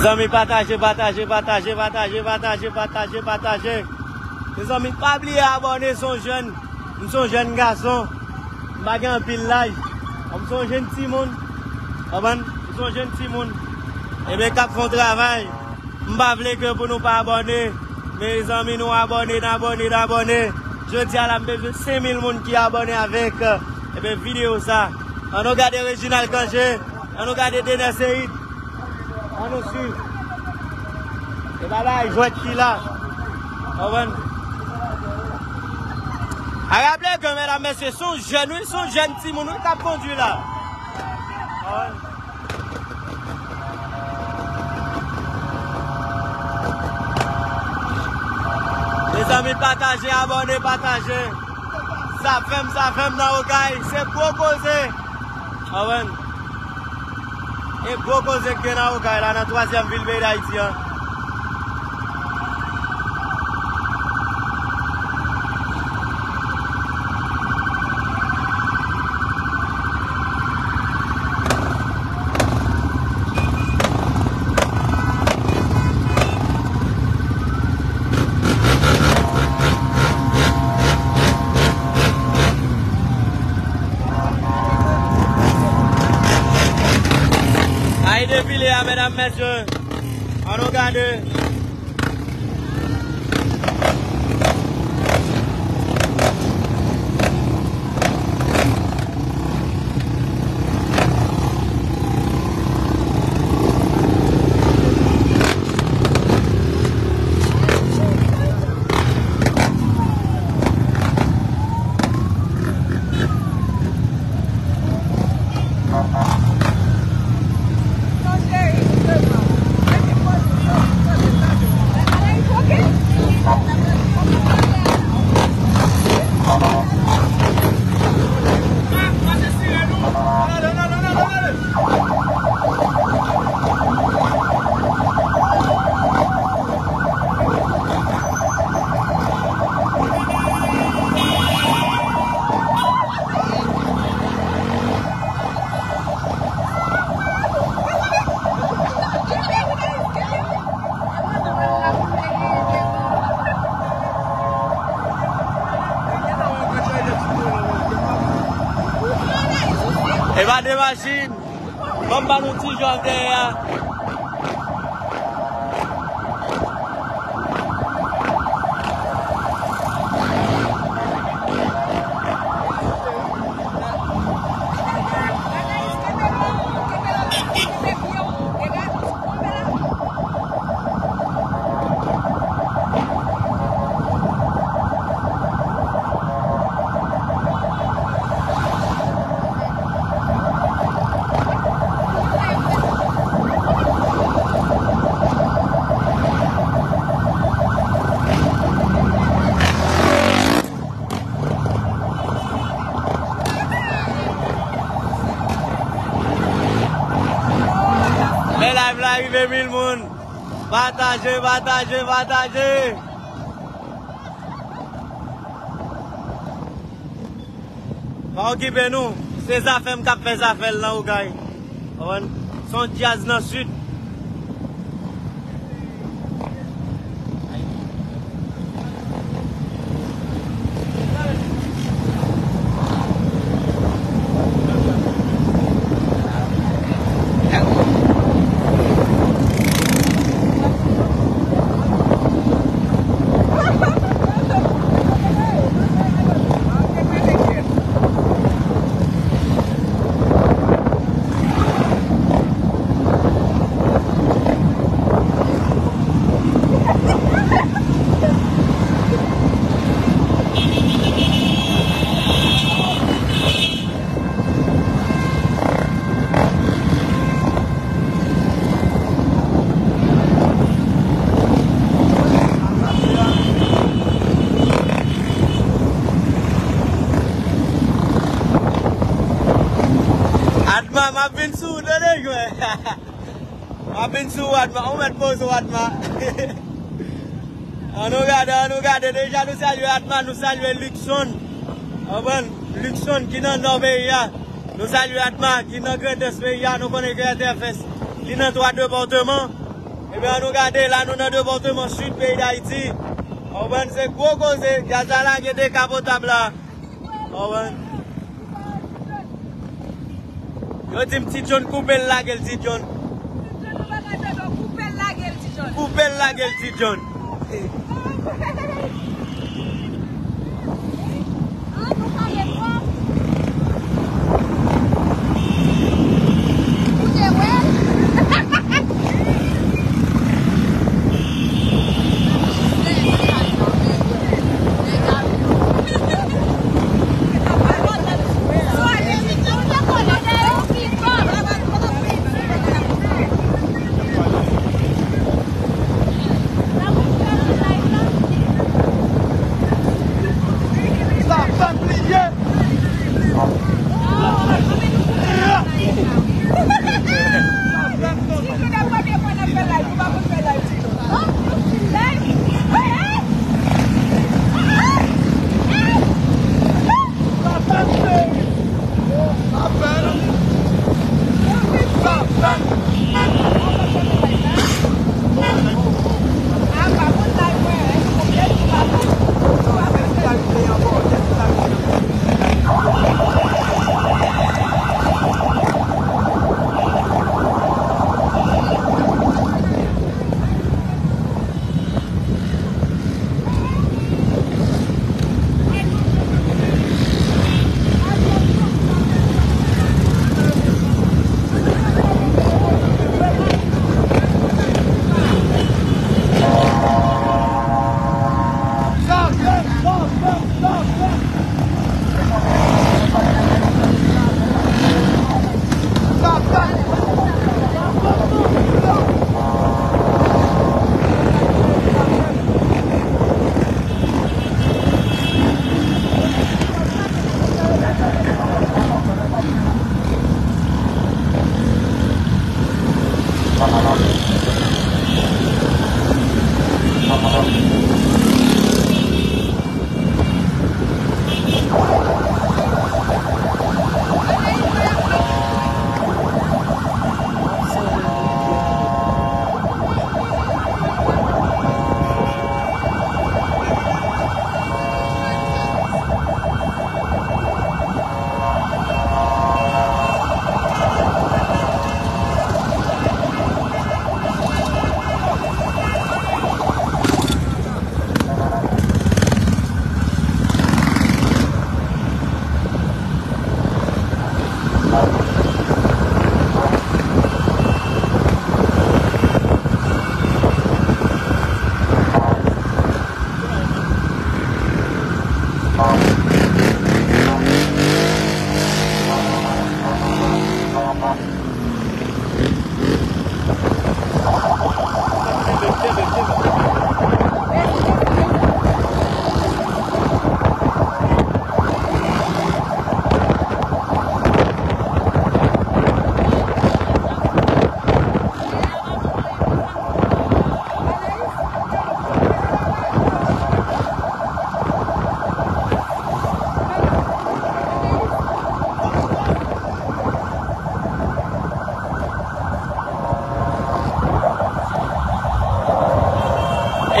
Zanmi, pataje, pataje, pataje. Mezanmi, pa bliye abòne, se yon jèn, m se yon jèn gason, m pa gen anpil laj, m se yon jèn timoun, konprann? M se yon jèn timoun, ebyen, k ap fè yon travay. M pa vle ke pou nou pa abòne, mezanmi, nou abòne, n abòne, n abòne. Jodi a la, m bezwen senk mil moun ki abòne avèk, ebyen, videyo sa. Ann nou gade Reginald Cangé, ann nou gade Dener Ceïde. Ann nou swiv. E pa bagay jwèt ki la. Konprann? A raple ke, medam, mesye, se yon jèn, wi, se yon jèn timoun, wi, k ap kondwi la. Konprann? Mezanmi, pataje, abòne, pataje. Zafèm, Zafèm nan Okay, se gwo koze. Konprann? E gwo koze k gen nan Okay la, nan twazyèm vil peyi Dayiti an. Ay defile a, medam, mesye. Ann nou gade. E pa de machin. Ban m ba nou ti jòf dèyè a. Men live la rive mil moun. Pataje, pataje, pataje. Pa okipe nou. Se Zafèm k ap fè zafè l nan Okay. Konprann? Se yon djaz nan Sid. Adma, m ap vin sou ou, tande, jwè. M ap vin sou ou, Adma. Ou mèt poze w, Adma. Ann nou gade, ann nou gade. Deja nou salye Adma, nou salye Luckson. Konprann? Luckson ki nan nò peyi a. Nou salye Adma ki nan Grandans peyi a. Nou konnen ke R T F S, li nan twa depatman. Ebyen, ann nou gade, la nou nan depatman Sid peyi Dayiti. Konprann, se gwo koze, gaz la lage dekapotab la. Konprann. Yo di m Ti John koupe l lage l Ti John. Koupe l lage l Ti John. Koupe l lage l Ti John.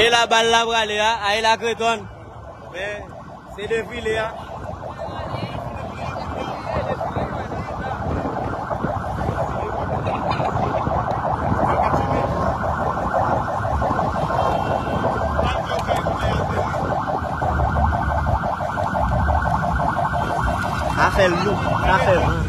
E la bal la prale a, a e la Kreton. Men, se defile a. Sa fè lou, sa fè van.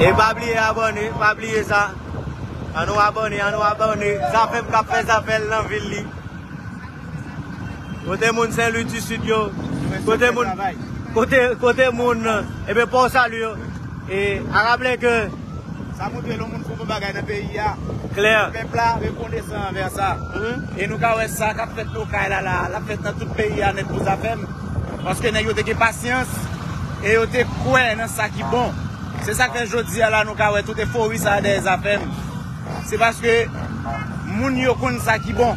E pa bliye abòne, pa bliye sa. Ann nou abòne, ann nou abòne. Zafèm k ap fè zafè l nan vil li. Kote moun Sen Lwi di Sid yo? Kote moun, kote, kote moun, ebyen, pa w salye yo. E a raple ke sa montre lè yon moun fè yon bon bagay nan peyi a. Klè. Pèp la rekonesan anvè sa. Mhm. E nou ka wè sa k ap fèt Okay la, la, l ap fèt nan tout peyi a nèt pou Zafèm. Paske nèg yo te gen pasyans e yo te kwè nan sa ki bon. Se sa k fè jodi a la nou ka wè tout efori sa a dèyè Zafèm. Se paske moun yo konn sa ki bon.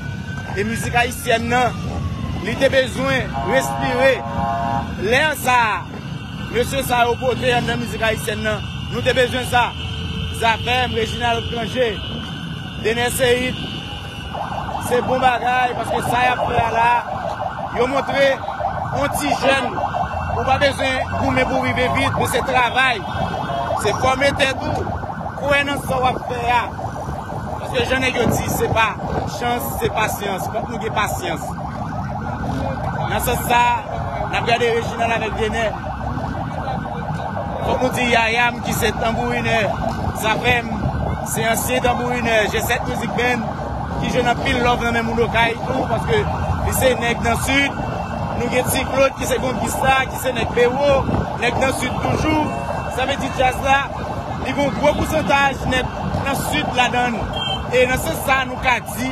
E mizik ayisyèn nan, Li te bezwen respire. Lè sa a, mesye sa yo pote anndan mizik ayisyèn nan, nou te bezwen sa. Zafèm, Reginald Cangé, Dener Ceïde, se bon bagay, paske sa y ap fè a la, yo montre yon ti jèn, ou pa bezwen goumen pou w rive vit, men se travay, se fòme tèt ou, kwè nan sa w ap fè a. Paske jan nèg yo di, se pa chans, se pasyans. Fòk nou gen pasyans. Nan sans sa, n ap gade Reginald avèk Dener. Fòk nou di Yayam ki se tanbourinè Zafèm, se ansyen tanbourinè G sèt Music Band, ki jwenn anpil love nan men moun Okay tou, paske li se nèg nan Sid. Nou gen Ti Claude ki se gongista, ki se nèg Bewo, nèg nan Sid toujou. Sa vle di djaz la, li gen yon gwo pousantaj nèg nan Sid ladan l. E nan sans sa, nou ka di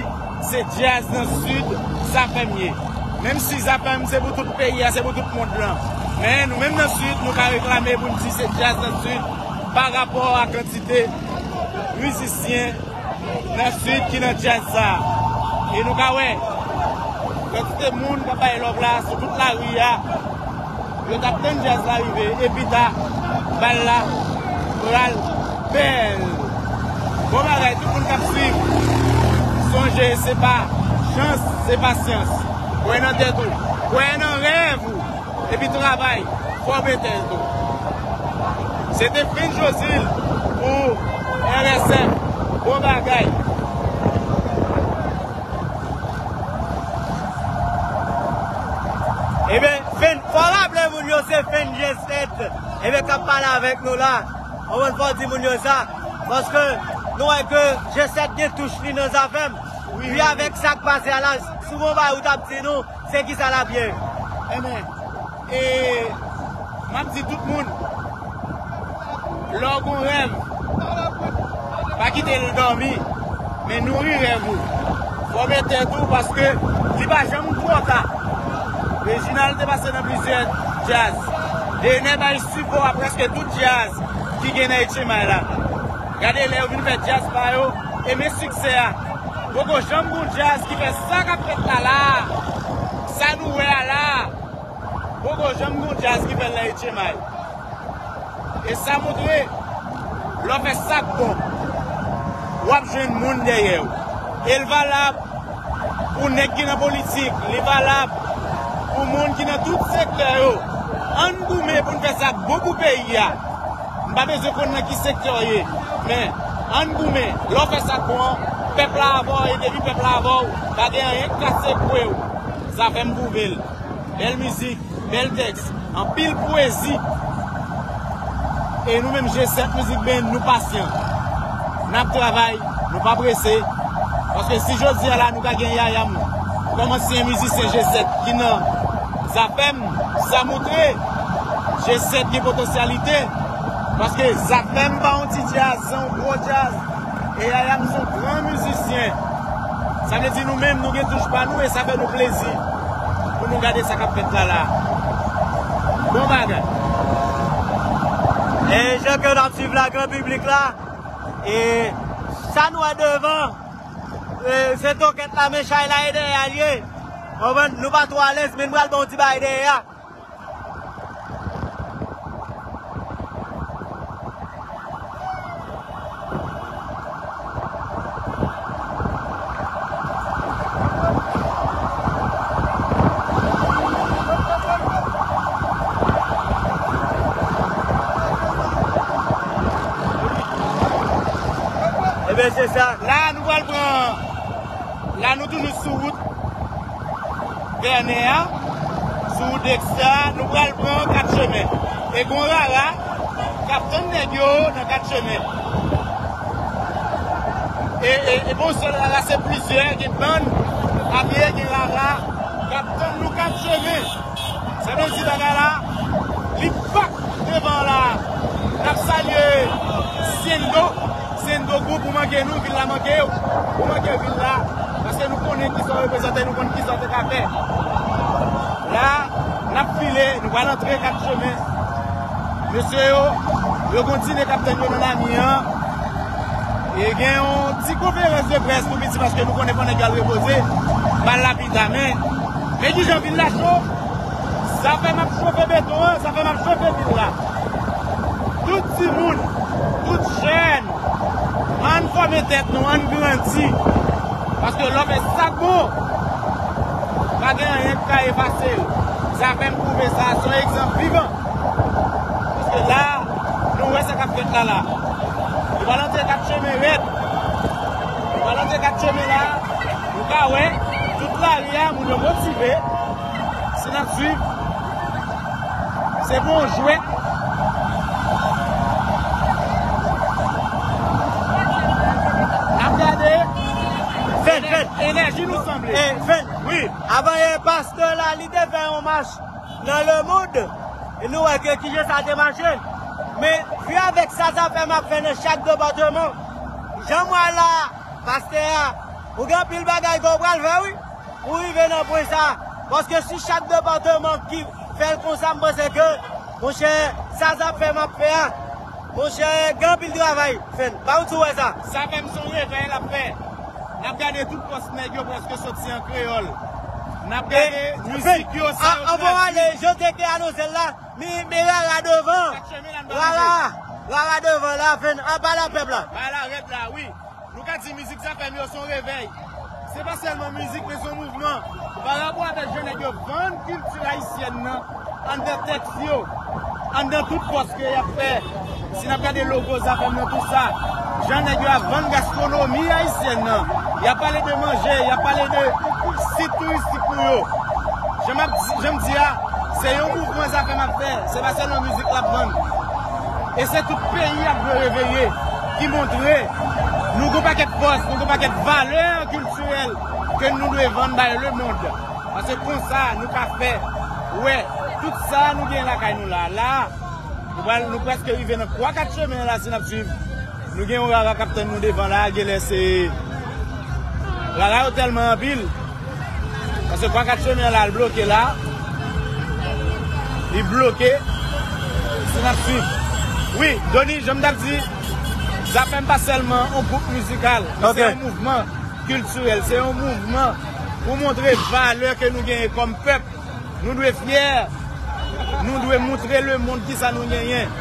se djaz nan Sid Zafèm ye. Menm si Zafèm se pou tout peyi a, se pou tout mond lan. Men nou menm nan Sid, nou ka reklame pou n di se djaz nan Sid pa rapò a kantite mizisyen nan Sid ki nan djaz sa. E nou ka wè kantite moun k ap bay love la sou tout lari a. Yo t ap tann djaz la rive, e pita, bal la pral bèl. Bon bagay, tout moun k ap swiv. Sonje, se pa chans, se pasyans. Kwè nan tèt ou, kwè nan rèv ou, epi travay, fòme tèt ou. Se te Fenn Josil pou R S F. Bon bagay. Ebyen, Fenn, fò raple moun yo se Fenn G sèt, ebyen, k ap pale avèk nou la. Konprann, fò di moun yo sa. Paske nou wè ke G sèt gen touch li nan Zafèm. Wi, wi, wi. Pi avèk sa k pase a la, si w gon bagay ou t ap di nou, se kisa l ap ye? Ebyen, e m ap di tout moun, lè w gon rèv, pa kite l dòmi, men nouri rèv ou. Fòme tèt ou, paske li pa janm twò ta. Reginald te pase nan plizyè djaz. Dener bay sipò a prèske tout djaz ki gen nan Etchemay la. Gade lè yo vin fè djaz pa yo, e men siksè a. Poko janm gon djaz ki fè sa k ap fèt la la a. Sa nou wè a la a. Poko janm gon djaz ki fè l nan Etchemay. E sa montre, lè w fè sa k bon, w ap jwenn moun dèyè w. E l valab pou nèg ki nan politik, li valab pou moun ki nan tout sektè yo. Ann goumen pou n fè sa k bon pou peyi a. M pa bezwen konn nan ki sektè w ye, men ann goumen. Lè w fè sa k bon an, pèp la avè w, e depi pèp la avè w, pa gen anyen k ka sekwe w. Zafèm pwouve l. Bèl mizik, bèl tèks, anpil pwezi. E nou menm G sèt Music Band, nou pasyan. N ap travay, nou pa prese. Paske si jodi a la nou ka gen Yayam kòm ansyen mizisyen G sèt ki nan Zafèm, sa montre G sèt gen potansyalite. Paske Zafèm pa yon ti djaz, se yon gwo djaz. E Yayam se yon gran mizisyen. Sa vle di nou menm, nou gen touch pa nou e sa fè nou plezi pou nou gade sa k ap fèt la la. Bon bagay. E jan ke n ap swiv la, gran piblik la, e sa nou wè devan, e, se tokèt la, men chay la e dèyè a l ye. Konprann? Nou pa twò alèz, men n pral ba w ti bagay dèyè a. Ebyen, se sa. La, nou pral pran, la, nou toujou sou wout Vènè a, sou wout Dexter a, nou pral pran kat chemen. E gon rara k ap tann nèg yo nan kat chemen. E, e, e bon, sèl rara, se plizyè, gen bann a pye, gen rara k ap tann nou kat chemen. Sa vle di bagay la, li bak devan la. N ap salye Sendo. Sendo Group, ou manke nou, vil la manke w. Ou manke vil la. Paske nou konnen kisa w reprezante, nou konn kisa w te ka fè. La, n ap file, nou pral antre kat chemen. Mesye yo, yo gon dine k ap tann yo nan lami an. E gen yon ti konferans de près tou piti paske nou konnen fò nèg yo al repoze. Bal la pita, men Men kijan vil la cho? Zafèm ap chofe beton an, Zafèm ap chofe vil la. Tout timoun, tout jèn, ann fòme tèt nou, ann grandi. Paske lè w fè sa k bon, pa gen anyen k ka efase l. Zafèm pwouve sa, se yon egzanp vivan. Paske la, nou wè sa k ap fèt la la. Nou pral antre kat chemen rèd. Nou pral antre kat chemen la. Nou ka wè, tout lari a, moun yo motive. Si n ap swiv, se pou yon jwèt. N ap gade. Fèn, fèn. Enèji nou sanble. Eh, fèn. Wi. Avan yè, pastè la, li te fè yon mach nan lemonn. E nou wè ke kijan sa te mache. Men, vi avèk sa, Zafèm ap fè nan chak depatman. Jan m wè la, pastè a, ou gen anpil bagay ke w pral fè, wi. Pou rive nan pwen sa, paske si chak depatman ki fè l konsa, m panse ke, monchè, sa Zafèm ap fè a, monchè, gen anpil travay, fèn. Pa ou tou wè sa? Zafèm se yon revèy l ap fè. N ap gade tout pòs nèg yo prèske soti an kreyòl. N ap gade mizik yo, sa yo tradui. Anvan ale, jan te ke anonse l la, men, men Rara devan. Rara, Rara devan la, fèn, anba la pèp la. Ba la rèd la, wi. Nou ka di mizik Zafèm yo se yon revèy. Se pa sèlman mizik, men se yon mouvman. Pa rapò avèk jan nèg yo vann kilti ayisyèn nan, anndan tèks yo, anndan tout pòs ke y ap fè. Si n ap gade logo Zafèm nan, tout sa, jan nèg yo ap vann gastwonomi ayisyèn nan, y ap pale de manje, y ap pale de sit touristik nou yo. Jan m ap di, jan m di a, se yon mouvman Zafèm ap fè, se pa sèlman mizik l ap vann. E se tout peyi a k dwe reveye, ki montre nou gon pakèt fòs, nou gon pakèt valè kiltirèl ke nou dwe vann bay lemonn. Paske konsa, nou ka fè wè tout sa nou gen lakay nou la. La, nou pral, nou prèske rive nan twa kat chemen la, si n ap swiv. Nou gen yon Rara k ap tann nou devan la, genlè se Rara yo tèlman anpil. Paske twa kat chemen an la, l bloke la. Li bloke. Si n ap swiv. Wi, Doni, jan m t ap di, Zafèm pa sèlman yon gwoup mizikal, men se yon mouvman kiltirèl, se yon mouvman pou montre valè ke nou genyen kòm pèp. Nou dwe fyè. Nou dwe montre lemonn kisa nou genyen.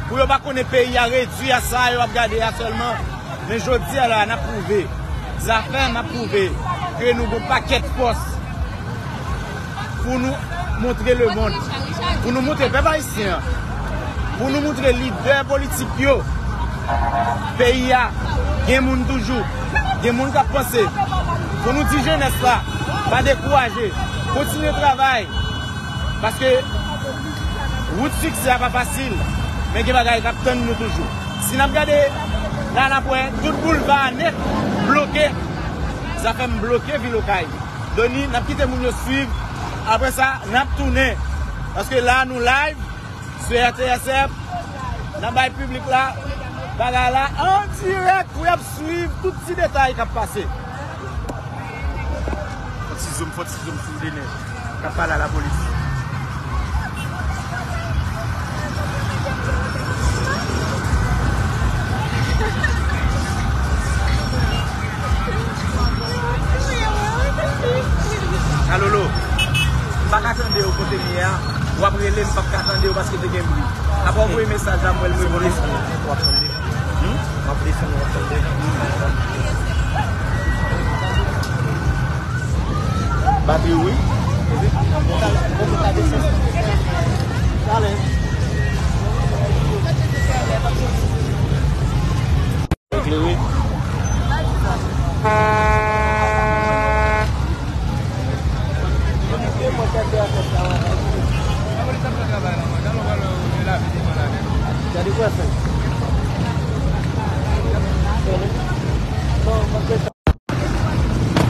Pou yo pa konnen peyi a redui a sa yo ap gade a sèlman. Men jodi a la, n ap pwouve. Zafèm ap pwouve ke nou gon pakèt fòs pou nou montre lemonn. Pou nou montre pèp ayisyen an. Pou nou montre lidè politik yo. Peyi a, gen moun toujou. Gen moun k ap panse. Fò nou di jenès la, pa dekouraje. Kontinye travay. Paske wout siksè a pa fasil. Men gen bagay k ap tann nou toujou. Si n ap gade, la n ap wè tout boulva a nèt bloke. Zafèm bloke vil Okay. Doni, n ap kite moun yo swiv. Apre sa, n ap tounen. Paske la, nou live. Sou R T S F, n ap bay piblik la bagay la an dirèk pou y ap swiv tout ti detay k ap pase. Fò ti zoom, fò ti zoom sou Dener k ap pale a lapolis. Alolo, m pa ka tande w kote m ye a. W ap rele, m p ap ka tande w paske te gen bri. Apa w voye mesaj la, m wè l reponn. W ap tande. Hmm? M ap desann, w ap tande. Batri, wi. Talè. Eklere.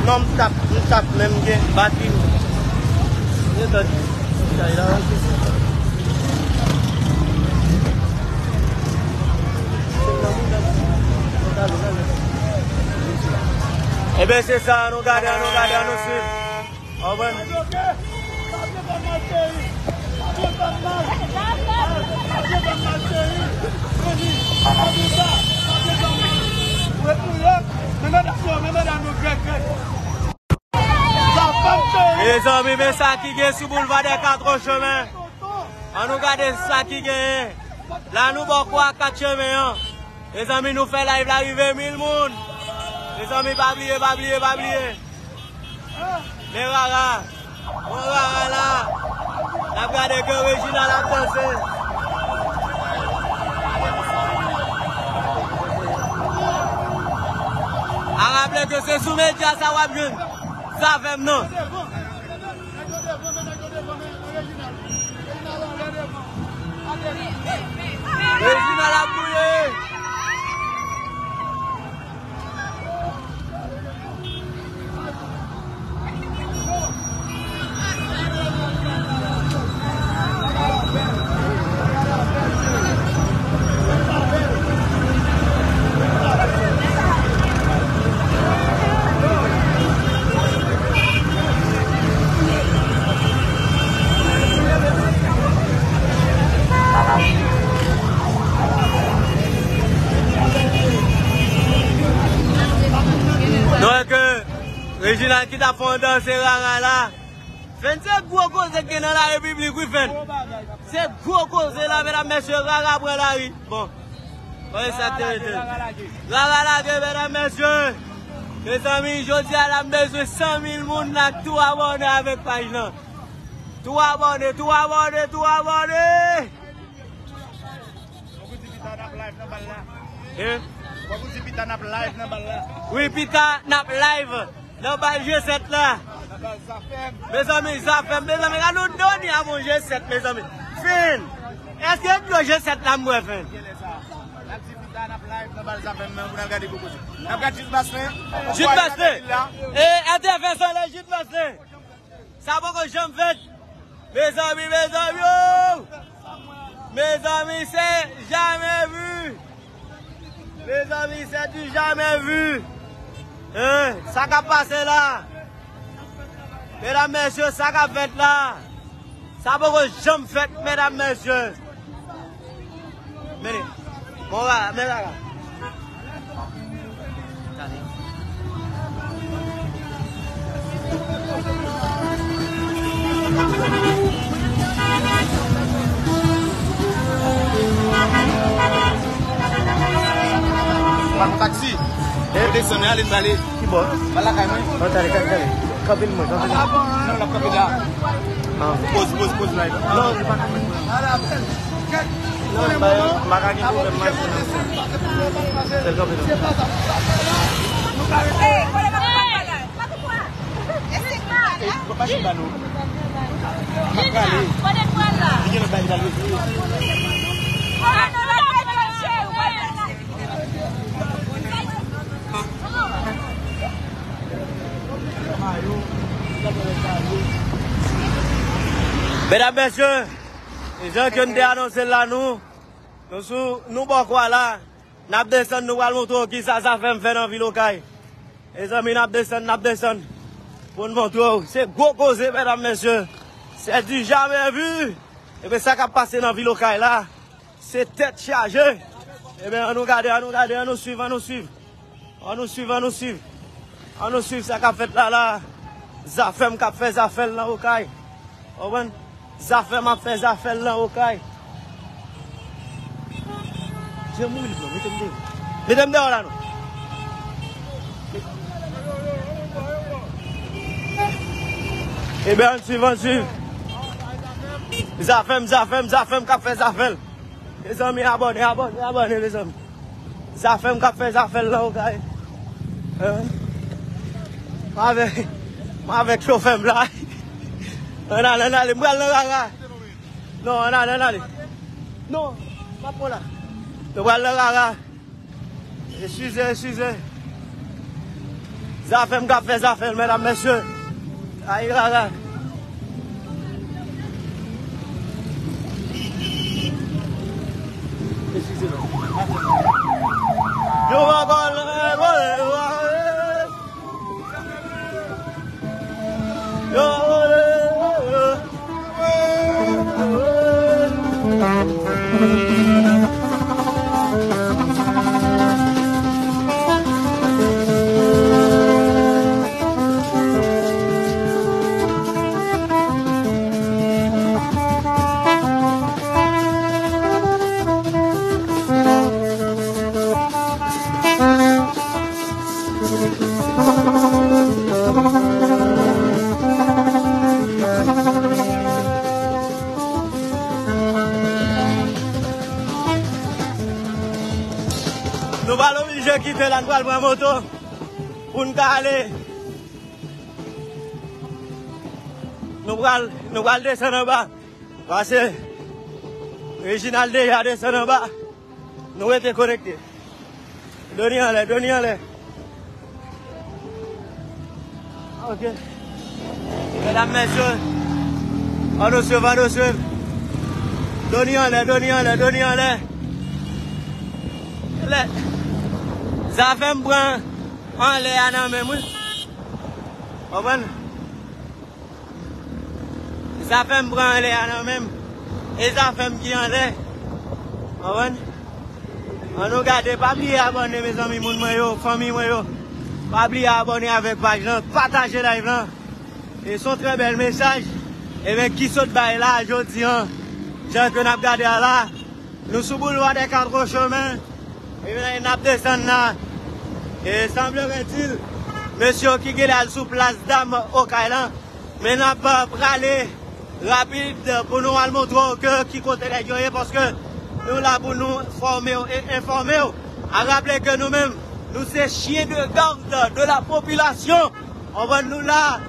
Non, m tap, m tap menm gen batri. Gen tan. Chay la, se sa. Ebyen, se sa, ann nou gade, ann nou gade, ann nou swiv. Ann pran. Mezanmi, Mezanmi, men sa ki gen sou Boulevard des Quatre Chemins. Ann nou gade sa ki genyen. La nou bò kwa Kat Chemen an. Mezanmi, nou fè live la rive mil moun. Mezanmi, pa bliye, pa bliye, pa bliye. Men Rara. Bon, Rara la. N ap gade ke Reginald ap danse. A raple ke se sou medya sa w ap jwenn Zafèm nan. Reginald ap gouye. Donk, Reginald ki t ap fè yon danse Rara la. Fèn, se gwo koze k gen nan la repiblik, wi, Fèn. Se gwo koze la, medam, mesye, Rara pran lari. Bon. Kòman sa te rete? Rara lage, medam, mesye. Mezanmi, jodi a la, m bezwen san mil moun la k tou abòne avèk paj lan. Tou abòne, tou abòne, tou abòne. Fòk ou di pita n ap live nan bal la. Hein? Fòk ou di pita n ap live nan bal la. Wi, pita n ap live nan bal G sèt la. Nan bal Zafèm. Mezanmi, Zafèm, mezanmi, gade yon doni a bon G sèt, mezanmi. Fèn. Èske dlo G sèt la m bwè, Fèn? N ap di pita n ap live nan bal Zafèm nan pou n al gade gwo koze. N ap gade Jit Maslin. Jit Maslin. E, atè fè solèy, Jit Maslin. Sa poko janm fèt. Mezanmi, mezanmi, oh! Mezanmi, se jamais vu. Mezanmi, se du jamais vu. Hein? Sa k ap pase la? Medam, mesye, sa k ap fèt la? Sa poko janm fèt, medam, mesye. Men, men, men, men, men. Pa nan taksi. Ou desann, ale, n prale. Ki bò? Al lakay mwen. An, tande, tande, tande. Kanpe l mwen, kanpe l mwen. Non, l ap kanpe la. Ah. Poz, poz, poz la. Non, li pa kanpe. Non, li pa, m pa ka gen pwoblèm machin nan. Sèl kanpe la. Hey, kole pa pou papa la. Mwen pa chita non. M ap prale. Kote pral la? Li gen lòt bagay li pral retire. Medam, mesye, jan ke n te anonse l la, nou, nou sou, nou bò kwa la. N ap desann, nou pral montre w kisa Zafèm fè nan vil Okay. Mezanmi, n ap desann, n ap desann. Pou n montre w. Se gwo koze, medam, mesye. Se du jamais vu. Ebyen, sa k ap pase nan vil Okay la, se tèt chaje. Ebyen, ann nou gade, ann nou gade, ann nou swiv, ann nou swiv. Ann nou swiv, ann nou swiv. Ann nou swiv sa k ap fèt la, la. Zafèm k ap fè zafè l nan Okay. Ou konprann? Zafèm ap fè zafè l nan Okay. Jan mouri li pran, mete m deyò. Mete m deyò la non. Ebyen, ann swiv, ann swiv. Zafèm, zafèm, zafèm k ap fè zafè l. Mezanmi, abòne, abòne, abòne, mezanmi. Zafèm k ap fè zafè l nan Okay. Hein? Mwen avèk, mwen avèk chofè m la. Ann ale, ann ale, m pral nan Rara. Non, ann ale, ann ale. Non, pa pran la. Nou pral nan Rara. Eskize, eskize. Zafèm k ap fè zafè l, medam, mesye. Ay, Rara. Eskize nou. Yo pa pale, pale, pale. Yo, yo, yo. Nou pral oblije kite la, nou pral pran moto pou n ka ale. Nou pral, nou pral desann anba. Pase Reginald deja desann anba. Nou rete konekte. Do ni anlè, do ni anlè. Ok. Medam, mesye, ann nou swiv, ann nou swiv. Do ni anlè, do ni anlè, do ni anlè. Lè Zafèm pran anlè a nan men m, wi. Konprann? Zafèm pran anlè a nan men m. E Zafèm ki anlè. Konprann? Ann nou gade, pa bliye abòne, mezanmi, moun mwen yo, fanmi mwen yo. Pa bliye abòne avèk paj lan, pataje live lan. E se yon trè bèl mesaj. Ebyen, ki sot bay la, jodi an, jan ke n ap gade a la, nou sou Boulevard des Quatre Chemins. Ebyen, n ap desann la. E semblerait-il, mesye yo ki genlè al sou plas dam Okay lan. Men n ap, euh, prale rapid pou nou al montre w ke ki kote nèg yo ye, paske nou la pou nou fòme w e enfòme w. A raple ke nou menm, nou se chien de garde de la population. Konprann, nou la,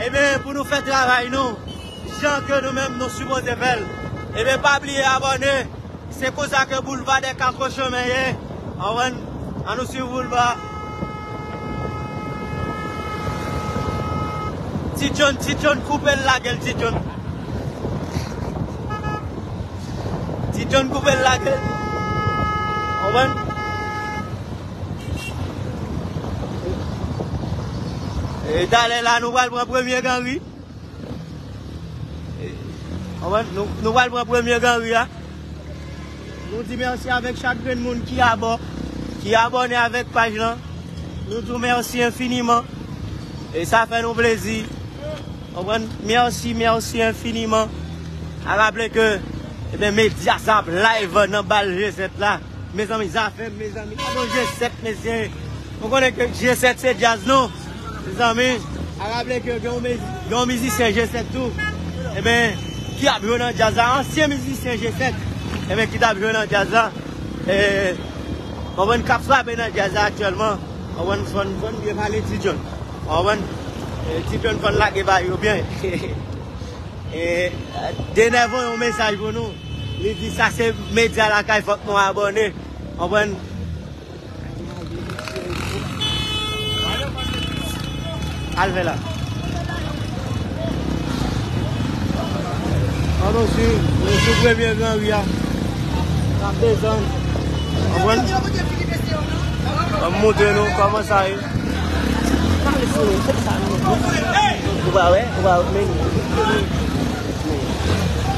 ebyen, pou nou fè travay nou, jan ke nou menm nou sipoze fè l. Ebyen, pa bliye abòne. Se konsa ke Boulevard des Quatre Chemins ye. Konprann? Ann nou swiv Boulevard. Ti John, Ti John, koupe l, lage l, Ti John. Ti John, koupe l, lage l. Konprann? E talè la, nou pral pran premye ganri. Konprann? Nou, nou pral pran premye ganri a. Nou di mèsi avèk chak grenn moun ki abò, ki abòne avèk paj lan. Nou di w mèsi enfiniman. E sa fè nou plezi. Konprann? Mèsi, mèsi enfiniman. A raple ke, ebyen, medya sa ap live nan bal G sèt la. Mezanmi, Zafèm, mezanmi, gade yon G sèt, mesye. Nou konnen ke G sèt se djaz nou. Mezanmi, a raple ke gen yon mizi-, gen yon mizisyen G sèt tou. Ebyen, ki ap jwe nan djaz la, ansyen mizisyen G sèt. Ebyen, ki t ap jwe nan djaz la. E, konprann, k ap frape nan djaz la aktyèlman. Konprann, fò n, fò n byen pale Ti John. Konprann? E, Ti John fò n lage bay yo byen. E, Denè voye yon mesaj pou nou. Li di sa se medya lakay, fòk nou abòne. Konprann? Al fè la. Ann nou swiv, nou sou premye gran ri a. N ap desann. Konprann? Ban m montre nou kòman sa ye. Ou pa wè? Ou pa wè? Men, men, men.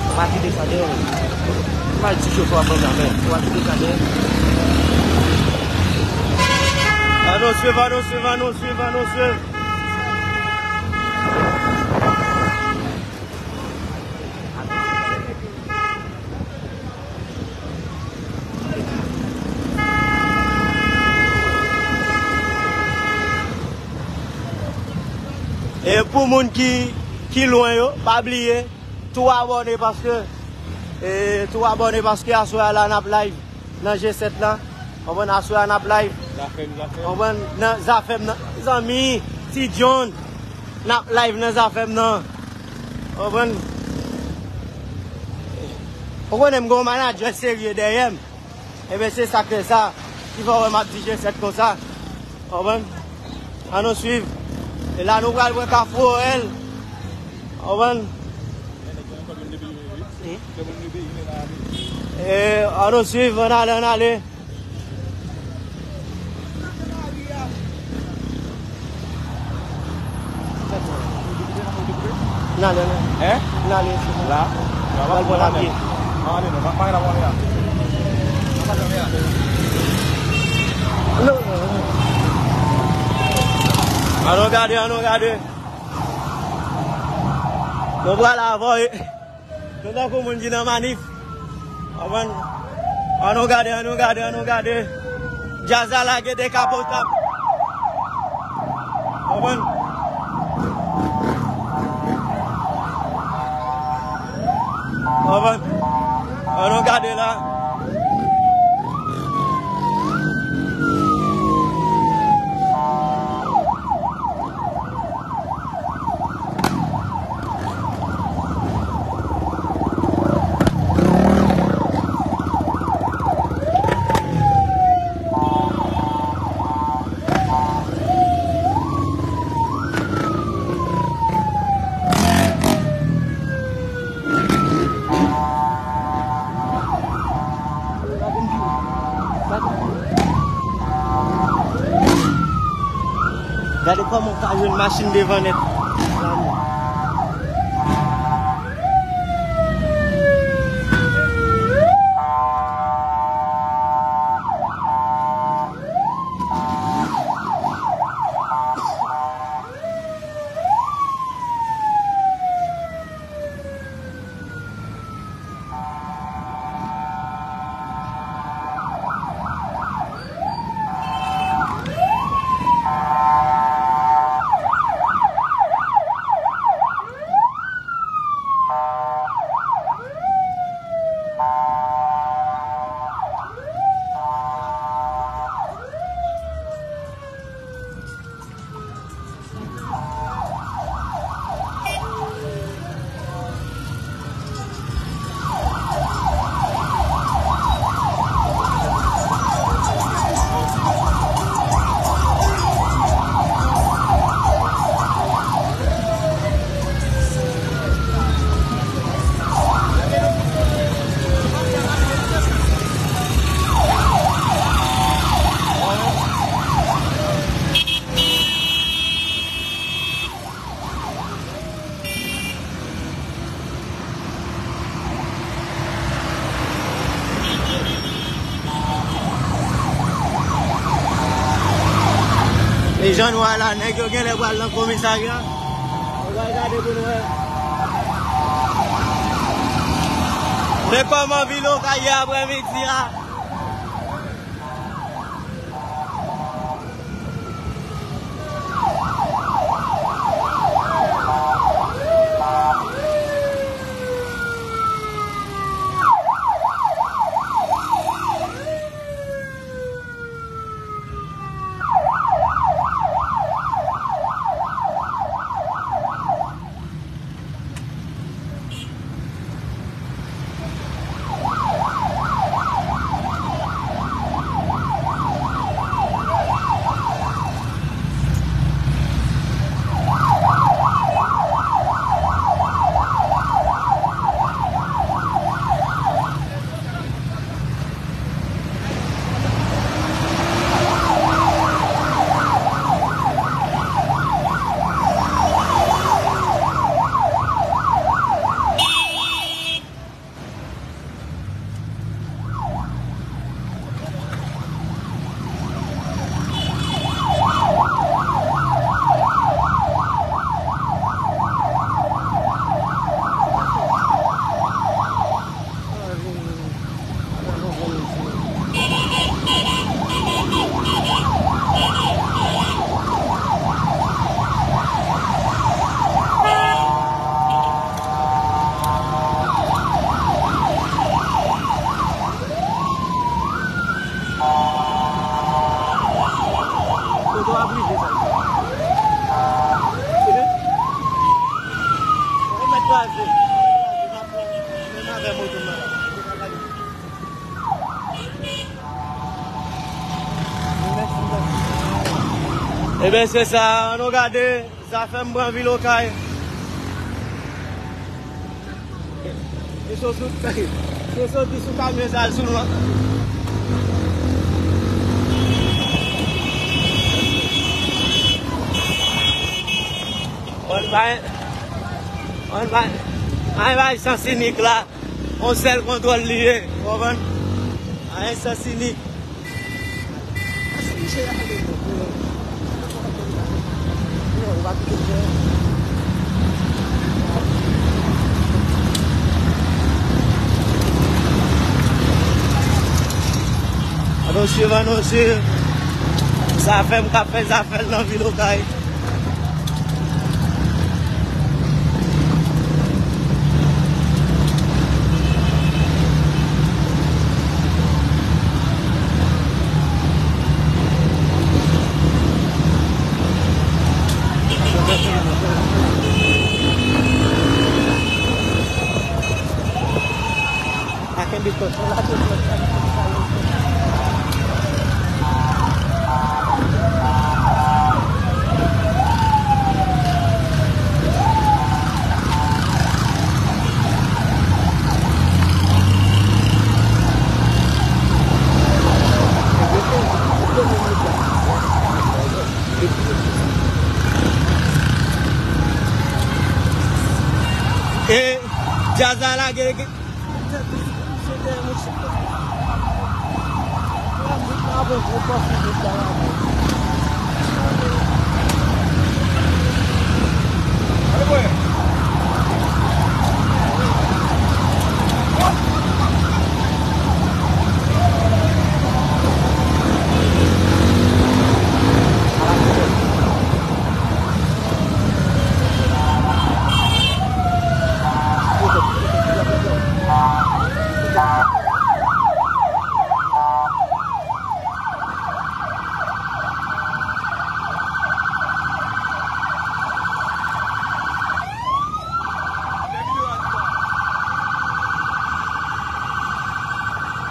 Ou pa kite sa deyò. Ou pa di chofè w ap ban zafè. Ou pa kite sa deyò. Ann nou swiv, ann nou swiv, ann nou swiv, ann nou swiv. E pou moun ki, ki lwen yo, pa bliye, tou abòne paske, e, tou abòne paske aswè a la n ap live nan G sèt la. Konprann, aswè a n ap live. Zafèm, Zafèm. Konprann, nan Zafèm nan. Zanmi, Ti John, n ap live nan Zafèm nan. Konprann? Ou konnen m gen yon manadjè serye dèyè m. Ebyen, se sa k fè sa. Ki fè w wè m ap di G sèt konsa. Konprann? Ann nou swiv. E la, nou pral wè Kafou Orèl. Konprann? E, ann nou swiv, ann ale, ann ale. N ale, n ale. Hein? N ale. La? N al pran lapye. Ann ale non, pa, pa gen la. Non, non, non. Ann nou gade, ann nou gade. Nou pral avè w. Nou tankou moun ki nan manif. Konprann? Ann nou gade, ann nou gade, ann nou gade. Djaz la lage dekapotap. Konprann? Konprann? Ann nou gade la. Gade kòman w ka jwenn machin devan nèt. E jan nou wè la, nèg yo genlè pral nan komisarya. Nou pral gade pou nou wè. Men kòman vil Okay ye aprèmidi a. Moto ap rive sa. Ou mèt kraze. Menm avè moto m nan la. Ebyen, se sa, ann nou gade. Zafèm pran vil Okay. Yo sot sou, yo soti sou kamyon sa al sou nou an. Ann bay, ann bay, ann bay sans inik la. On sèl kontwòl li ye, ou konprann? A yon sans inik. Ann nou swiv, ann nou swiv. Zafèm k ap fè zafè l nan vil Okay. Pa kenbe kòd, pa lage kòd. Sa lage, lage.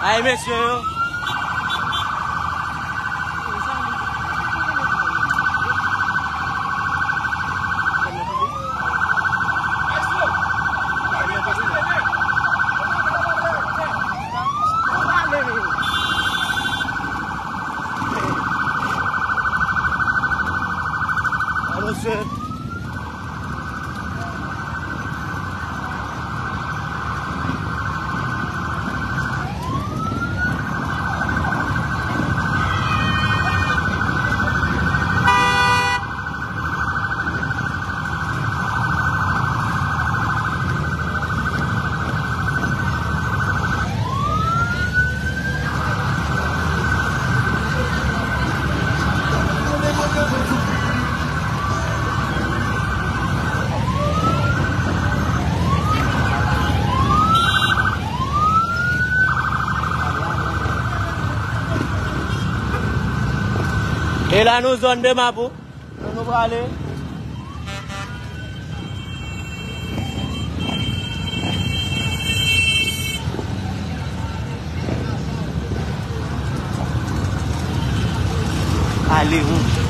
Ay, mesye yo. Anonse. E la nou zòn de Mapou. Kote nou prale? Ale, wouch.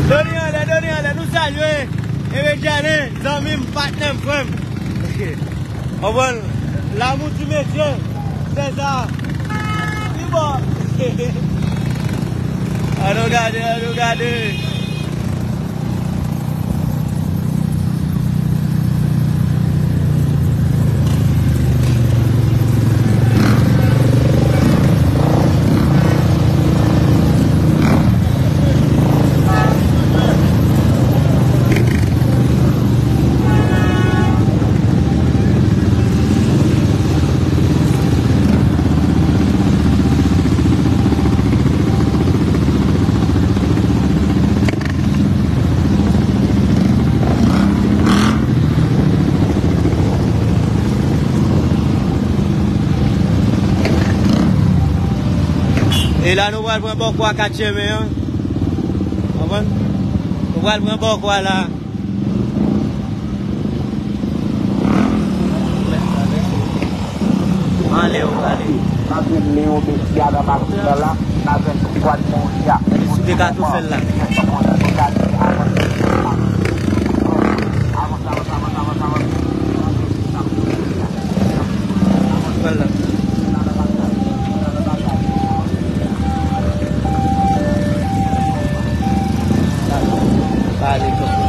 Doni anlè, Doni anlè, nou salye Eve Djanen, zanmi m, patnè m, frè m. Konprann? L'amour du métier, se sa. Pi bon. Ann nou gade, ann nou gade. E la nou pral pran bòkò a kat chemen an. Konprann? Nou pral pran bòkò a la. Anlè yo prale. N ap jwenn Leo Messi a nan makina la, n ap jwenn Edouard Moria. Si w te ka tou fè l la. Pral la. Pale, pale.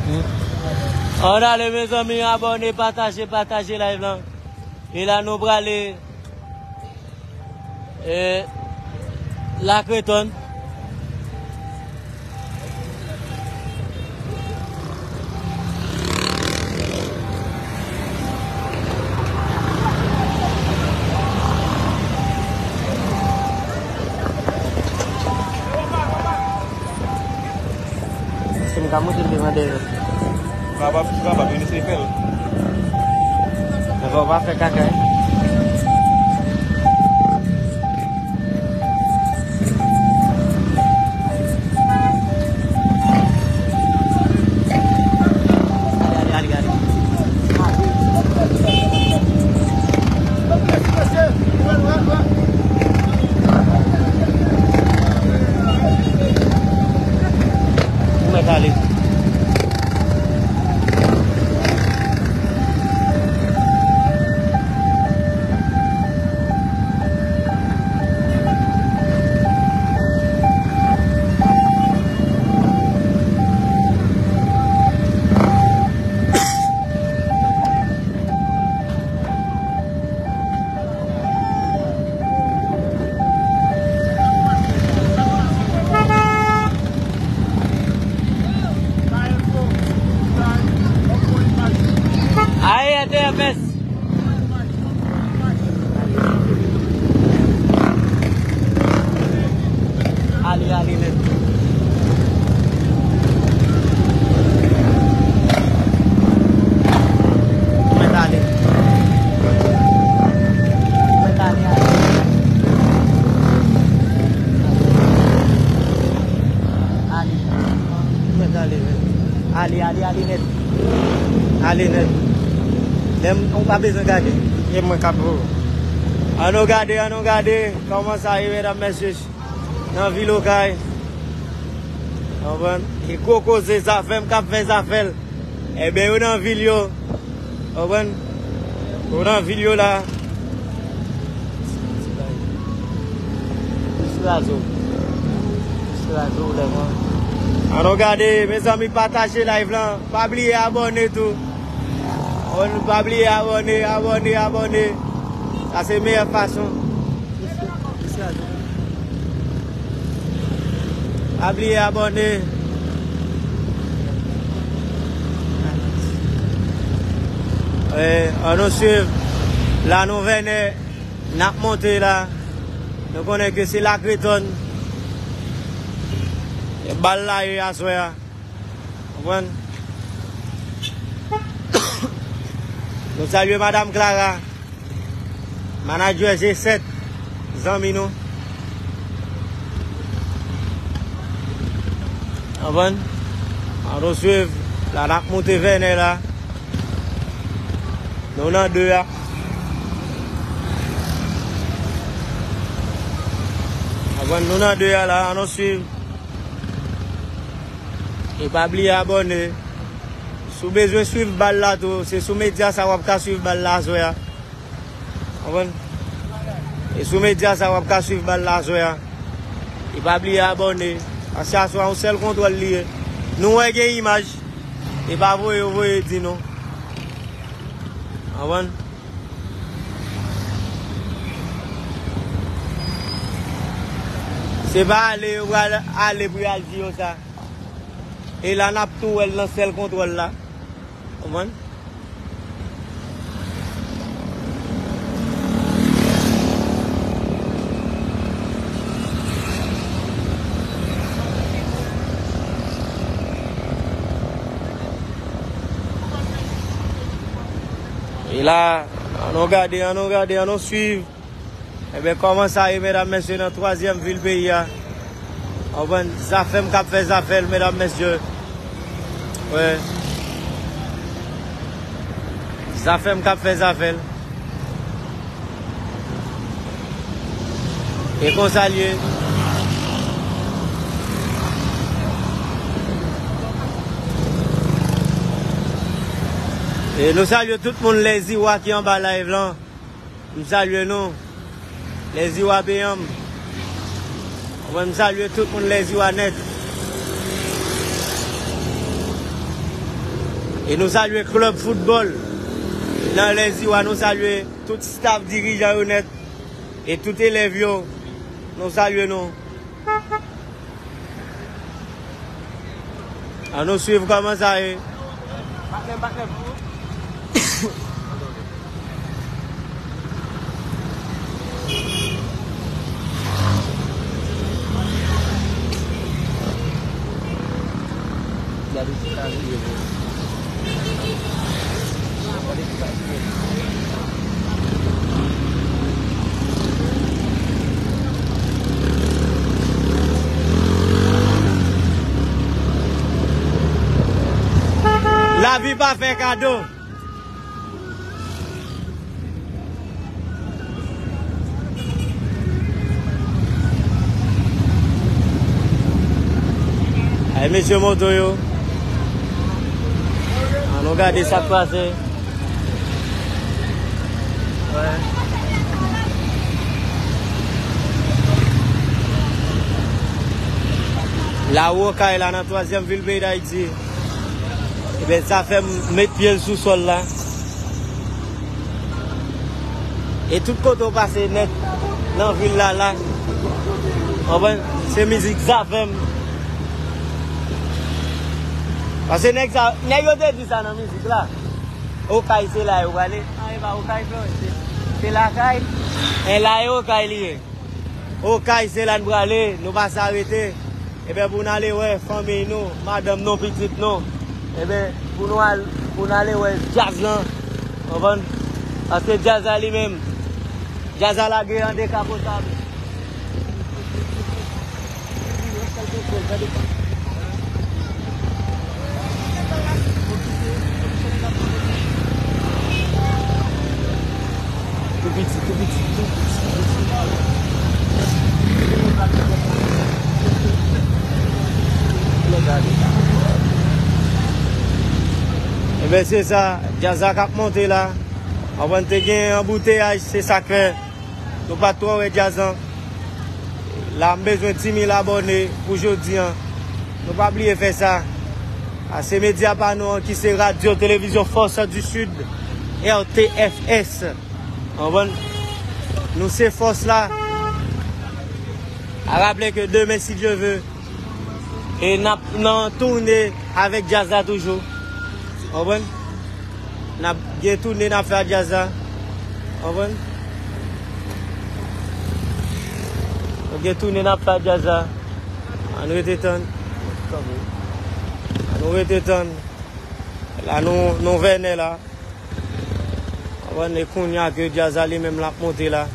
Ann ale, mezanmi, abòne, pataje, pataje live lan. E la, nou prale, e, Lakretonn. Si m ka monte l devan dèyè. Ou kapab, ou kapab, vin eseye fè l. Men fò w pa fè kaka. Ale, ale, ale, ale. Ou mèt ale. Aye, T F S. Ale, ale nèt. Mèt ale. Mèt ale, ale. Ale. Mèt ale, men. Ale, ale, ale nèt. Ale nèt. Menm ou pa bezwen gade. E mwen k ap voye. Ann nou gade, ann nou gade kòman sa ye, medam, mesye. Nan vil Okay. Konprann? E gwo koze, Zafèm k ap fè zafè l. Ebyen, yo nan vil yo. Konprann? Yo nan vil yo la. Ann nou gade, mezanmi, pataje live lan. Pa bliye abòne tou. Konprann? Pa bliye abòne, abòne, abòne. Sa se meyè fason. Pa bliye abòne. Eh, ann nou swiv. La nou Vènè, n ap monte la. Nou konnen ke se Lakretonn. E bal la ye aswè a. Konprann? Nou salye Madam Clara, manadjè G sèt, zanmi nou. Konprann? Ann nou swiv. La n ap monte Vènè la. Nou nan de a. Konprann? Nou nan de a la. Ann nou swiv. E pa bliye abòne. Si w bezwen swiv bal la tou, se sou medya sa w ap ka swiv bal la aswè a. Konprann? E sou medya sa w ap ka swiv bal la aswè a. E pa bliye abòne. Paske aswè a yon sèl kontwòl li ye. Nou wè gen imaj. E pa voye yo voye di nou. Konprann? Se pa ale yo pral ale pou y al di yo sa. E la n ap tou wè l nan sèl kontwòl la. Konprann? E la, ann nou gade, ann nou gade, ann nou swiv. Ebyen, kòman sa ye, medam, mesye, nan twazyèm vil peyi a? Konprann? Zafèm k ap fè zafè l, medam, mesye. Wi. Zafèm k ap fè zafè l. E konsa l ye. E nou salye tout moun Lèziwa ki anba live lan. M salye nou. Lèziwa peyi m. Mwen, m salye tout moun Lèziwa nèt. E nou salye klèb foutbòl nan Lèziwa, nou salye tout staf, dirijan yo nèt, e tout elèv yo, nou salye nou. Ann nou swiv kòman sa ye. Lavi pa fè kado. Ay, mesye moto yo. Ann nou gade sa k pase. Wè. Lari Okay la nan twazyèm vil peyi Dayiti. Ebyen, sa fè m met pye l sou sòl la. E tout kote w pase nèt nan vil la la, konprann? Se mizik Zafèm. Paske nèg sa, nèg yo te di sa nan mizik la. Okay se la yo prale. An, e pa Okay, frè, se, se lakay. E la e Okay li ye. Okay se la n prale, nou pa sa rete. Ebyen, pou n ale wè fanmiy nou, madanm nou, pitit nou. Ebyen, pou nou al, pou n ale wè djaz lan. Konprann? Paske djaz la li menm, djaz la lage an dekapotab. Tou piti, tou piti, tou piti, tou piti. Ebyen, se sa, djaz la k ap monte la. Anvan te gen anbouteyaj, se sa k fè nou pa t twò wè djaz lan. La, m bezwen dis mil abòne pou jodi an. Nou pa bliye fè sa. A, se medya pa nou an ki se Radyo Televizyon Fòs di Sid, R T F S. Konprann? Nou se fòs la. A raple ke demen, si Dye ve, e n ap nan toune avèk djaz la toujou. Konprann? N ap gen toune n ap fè ak djaz la. Konprann? Nou gen toune n ap fè ak djaz la. Ann rete tann. Ann rete tann. La nou, nou Vènè la. Konprann, e kounye a ke djaz la li menm l ap monte la.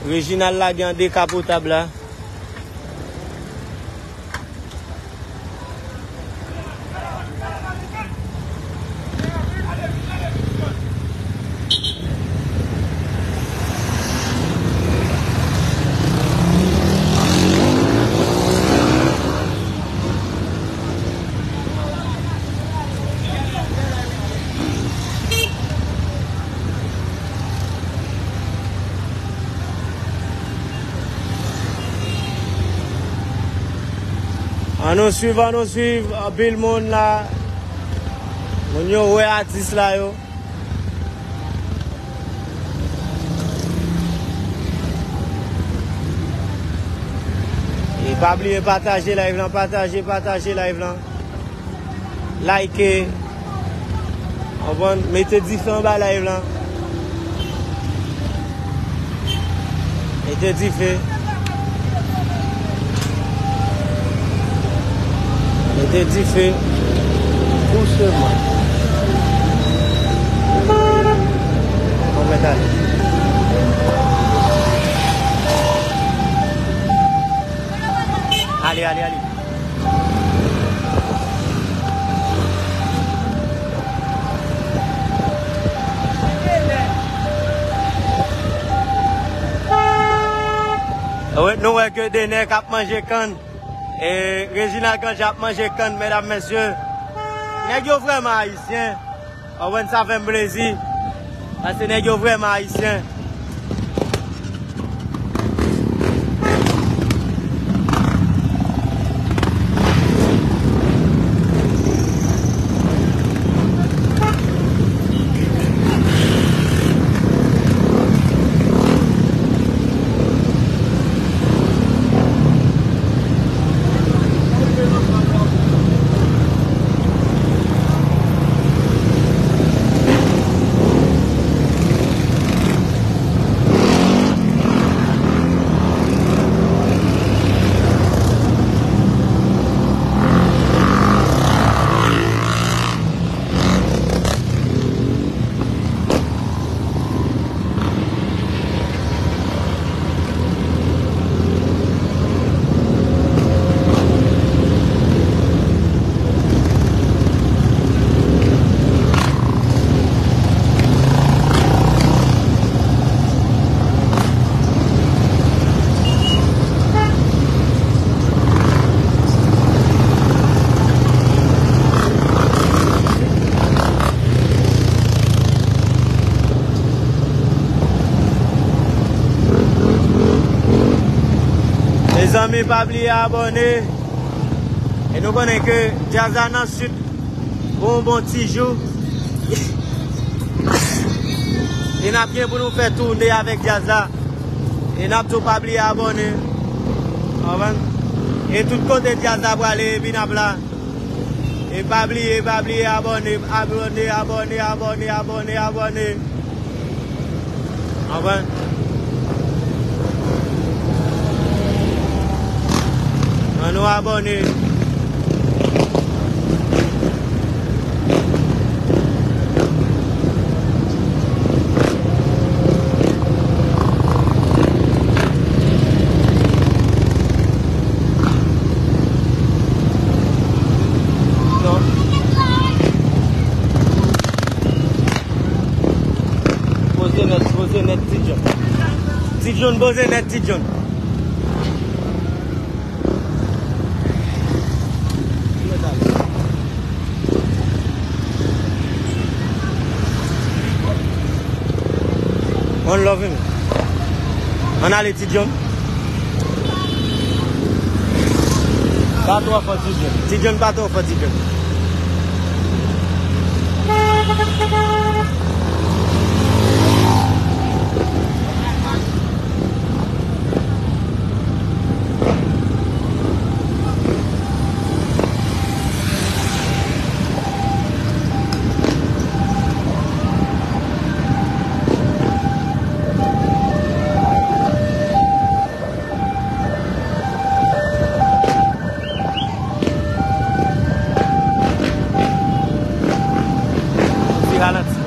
Reginald lage an dekapotab la. Ann nou swiv, ann nou swiv. Anpil moun la. Moun yo wè atis la yo. E pa bliye pataje live lan, pataje, pataje live lan. Like, konprann, mete dife anba live lan. Mete dife. Mete dife. Dousman. Bon, mèt ale. Ale, ale, ale. Wi, nou wè ke de nèg ap manje kann. E Reginald Cangé ap manje kann, medam, mesye. Nèg yo vrèman ayisyen. Konprann, sa fè m plezi. Paske nèg yo vrèman ayisyen. Zanmi, pa bliye abòne. E nou konnen ke djaz la nan sid pou yon bon ti jou. E n ap gen pou nou fè toune avèk djaz la. E n ap tou pa bliye abòne. Konprann? E tout kote djaz la prale, epi n ap la. E pa bliye, pa bliye abòne, abòne, abòne, abòne, abòne, abòne. Konprann? Ann nou abòne. Non. Poze nèt, poze nèt, Ti John. Ti John, poze nèt, Ti John. One love, man. Ann ale, Ti John. Pa twò fò, Ti John. Ti John, pa twò fò, Ti John. Ti ralanti.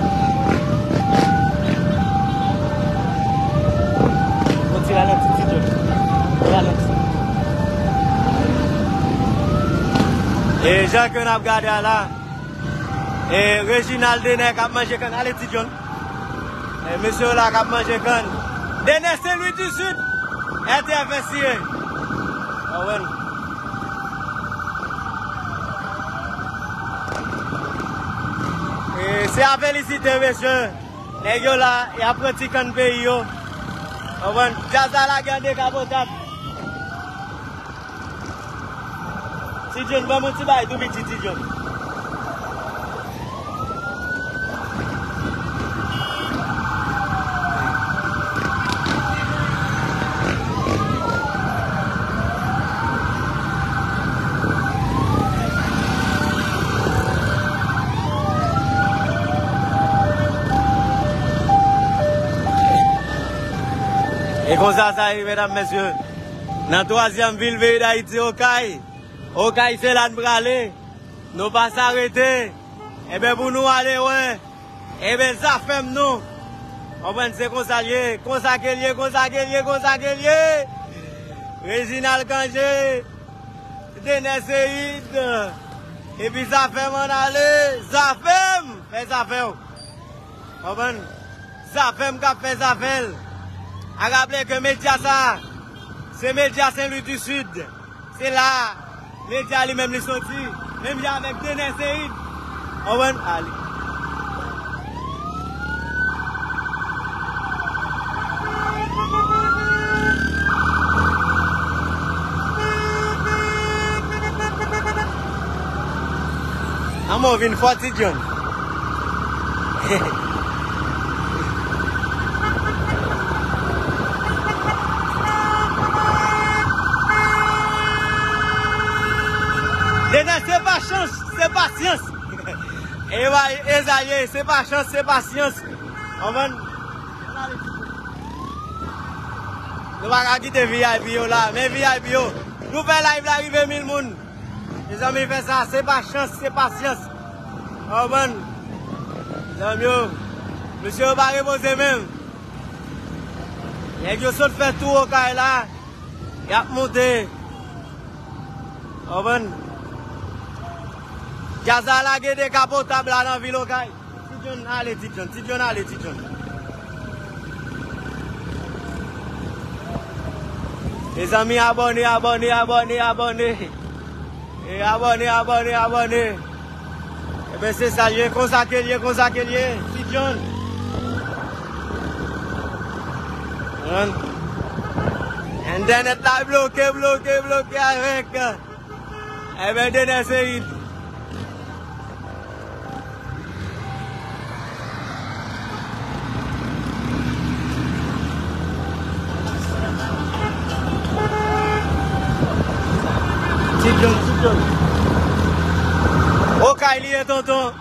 Yon ti ralanti, Ti John. Ralanti. E jan ke n ap gade a la, e Reginald Dener k ap manje kann. Ale, Ti John. E mesye yo la k ap manje kann. Dener Saint Louis du Sud, R T F S I E. Awen. E se a felisite, mesye. Nèg yo la, y ap pran ti kann peyi yo. Konprann? Djaz la lage an dekapotab. Ti John, ban m yon ti bagay tou piti, Ti John. E konsa sa ye, medam, mesye. Nan twazyèm vil peyi Dayiti, Okay. Okay, se la n prale. Nou pa sa rete. Enben, pou nou ale wè. Enben, Zafèm nou. Konprann, se konsa l ye. Konsa ke l ye, konsa ke l ye, konsa ke l ye. Reginald Cangé, Dener Ceïde. Epi Zafèm ann ale. Zafèm, fè zafè w. Konprann? Zafèm k ap fè zafè l. A raple ke medya sa, se medya Saint Louis du Sud. Se la medya li menm li soti. Menm jan avèk Dener Ceïde. Konprann? Ale. Anmò vin fò, Ti John. Dener, se pa chans, se pasyans. E sa ye, se pa chans, se pasyans. Konprann? Nou pa ka kite V I P yo la, men V I P yo. Nou fè live la rive mil moun. Mezanmi, fè sa, se pa chans, se pasyans. Konprann? Zanmi yo, mesye yo pa repoze menm. Nèg yo sot fè tou Okay la, y ap monte. Konprann? Djaz la lage dekapotab la nan vil Okay. Ti John ale, Ti John, Ti John ale, Ti John. Mezanmi, abòne, abòne, abòne, abòne. E abòne, abòne, abòne. Enben, se sa l ye, konsa ke l ye, konsa ke l ye. Ti John. Konprann? Entènèt la bloke, bloke, bloke avèk. Ebyen, Dener Ceïde. Ti John, Ti John. Okay li ye, tonton.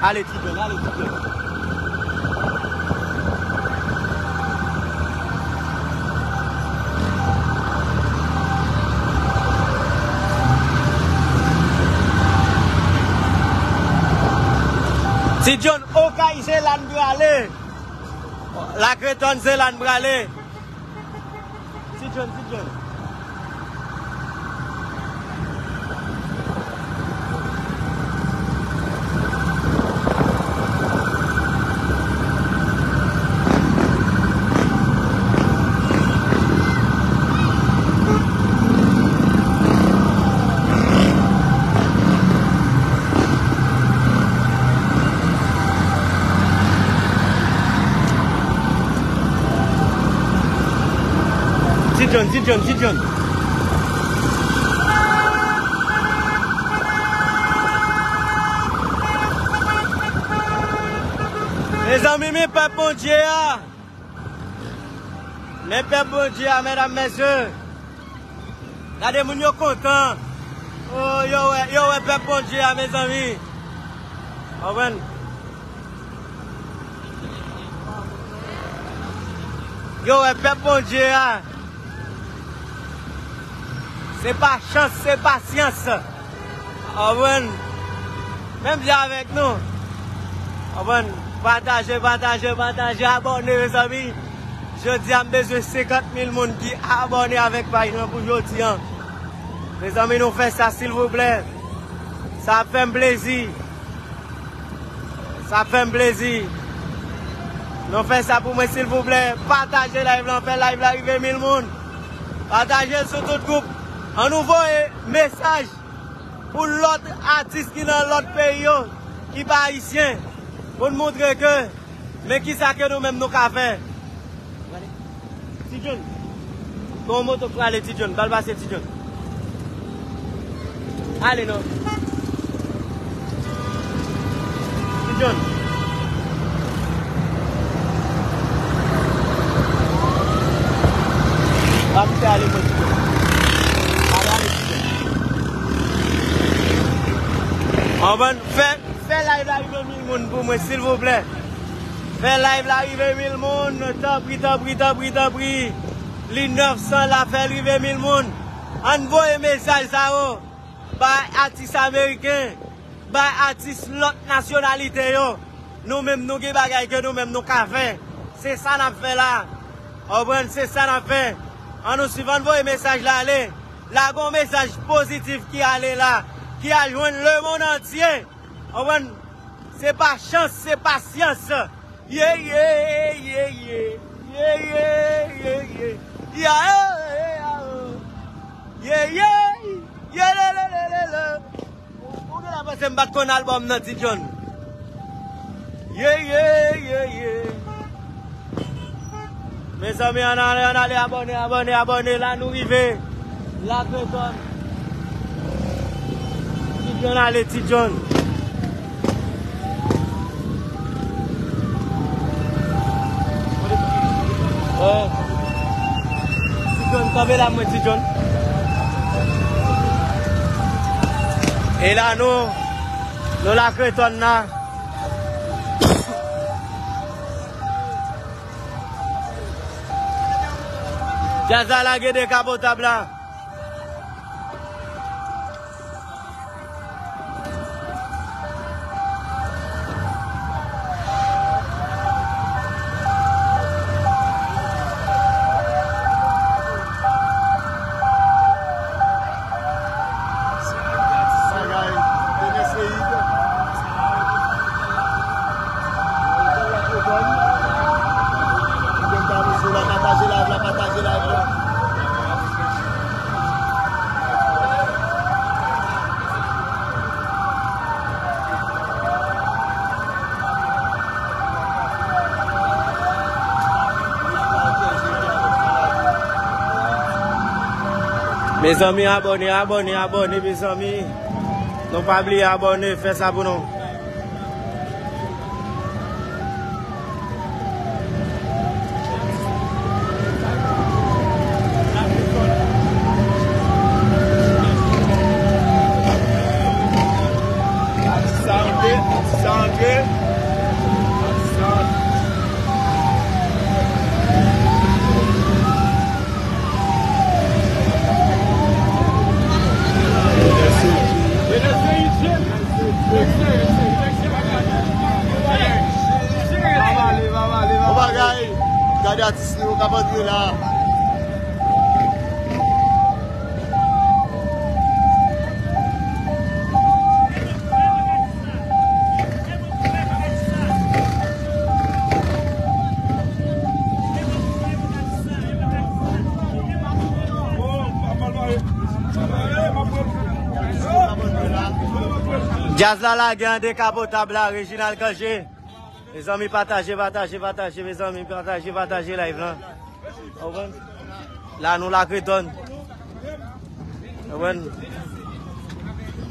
Ale, Ti John, ale, Ti John. Ti John, Okay se la n prale. Lakretòn se la n prale. Ti John, Ti John. Ti John, Ti John, Ti John. Mezanmi, men pèp Bondye a. Men pèp Bondye a, medam, mesye. Gade moun yo kontan. Oh, yo wè, yo wè pèp Bondye a, mezanmi. Konprann? Yo wè pèp Bondye a. Se pa chans, se pasyans. Konprann? Menm jan avèk nou. Konprann? Pataje, pataje, pataje, abòne, mezanmi. Jodi a, m bezwen senkant mil moun ki abòne avèk paj lan pou jodi a. Mezanmi, nou fè sa, silvouplè. Sa ap fè m plezi. Sa ap fè m plezi. Nou fè sa pou mwen, silvouplè. Pataje live lan, fè live la rive mil moun. Pataje l sou tout gwoup. Ann nou voye mesaj pou lòt atis ki nan lòt peyi yo, ki pa ayisyen, pou n montre ke men kisa ke nou menm nou ka fè. Ti John. Gon moto k prale, Ti John. Ba l pase, Ti John. Ale non. Ti John. Ba misye ale, mwen, Ti John. Ale, ale, Ti John. Anvan fè, fè live la rive mil moun pou mwen, silvouplè. Fè live la rive mil moun, tanpri, tanpri, tanpri, tanpri. Li nèf san la, fè l rive mil moun. Ann voye mesaj sa yo bay atis ameriken, bay atis lòt nasyonalite yo. Nou menm, nou gen bagay ke nou menm nou ka fè. Se sa n ap fè la. Konprann, se sa n ap fè. Ann nou swiv, ann voye mesaj la ale. Lage yon mesaj pozitif ki ale la, ki al jwenn lemonn antye. Konprann? Se pa chans, se pasyans. Ye, ye, ye, ye. Ye, ye, ye, ye. Ya, eh, eh, ya, oh. Ye, ye, ye, le, le, le, le, le. Ou, ou gen la panse m pa t konn albòm nan, Ti John? Ye, ye, ye, ye. Mezanmi, ann ale, ann ale, abòne, abòne, abòne. La nou rive. La Kreton. Ti John ale, Ti John. Eh. Ti John, kanpe la mwen, Ti John. E la nou, nou la Kreton la. Djaz la lage dekapotab la. Bagay, Dener Ceïde. Pataje live la, pataje live la. Mezanmi, abòne, abòne, abòne, mezanmi. Nou pa bliye abòne, fè sa pou nou. Sa antre, sa antre. Bon bagay, gade atis nou k ap antre la. Djaz la lage an dekapotab la, Reginald Cangé. Mezanmi, pataje, pataje, pataje, mezanmi, pataje, pataje live lan. Konprann? La nou la Kreton. Konprann?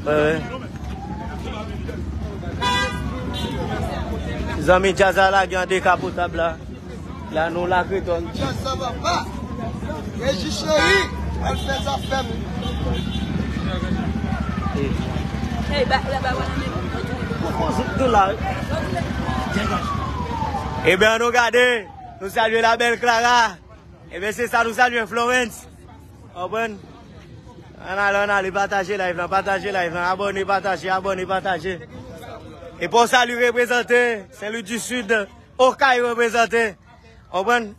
Wi, wi. Zanmi, djaz la lage an dekapotab la. La nou la Kreton. Djaz sa papa. Reji cheri, al fè zafè m. Ey, ba, la ba wè nan men. Ebyen, nou gade. Nou salye la bèl Clara. Ebyen, se sa, nou salye Florence. Konprann? Ann ale, ann ale, pataje live lan, pataje live lan. Abòne, pataje, abòne, pataje. Epi w salye reprezante, Saint Louis du Sud, Okay reprezante. Konprann?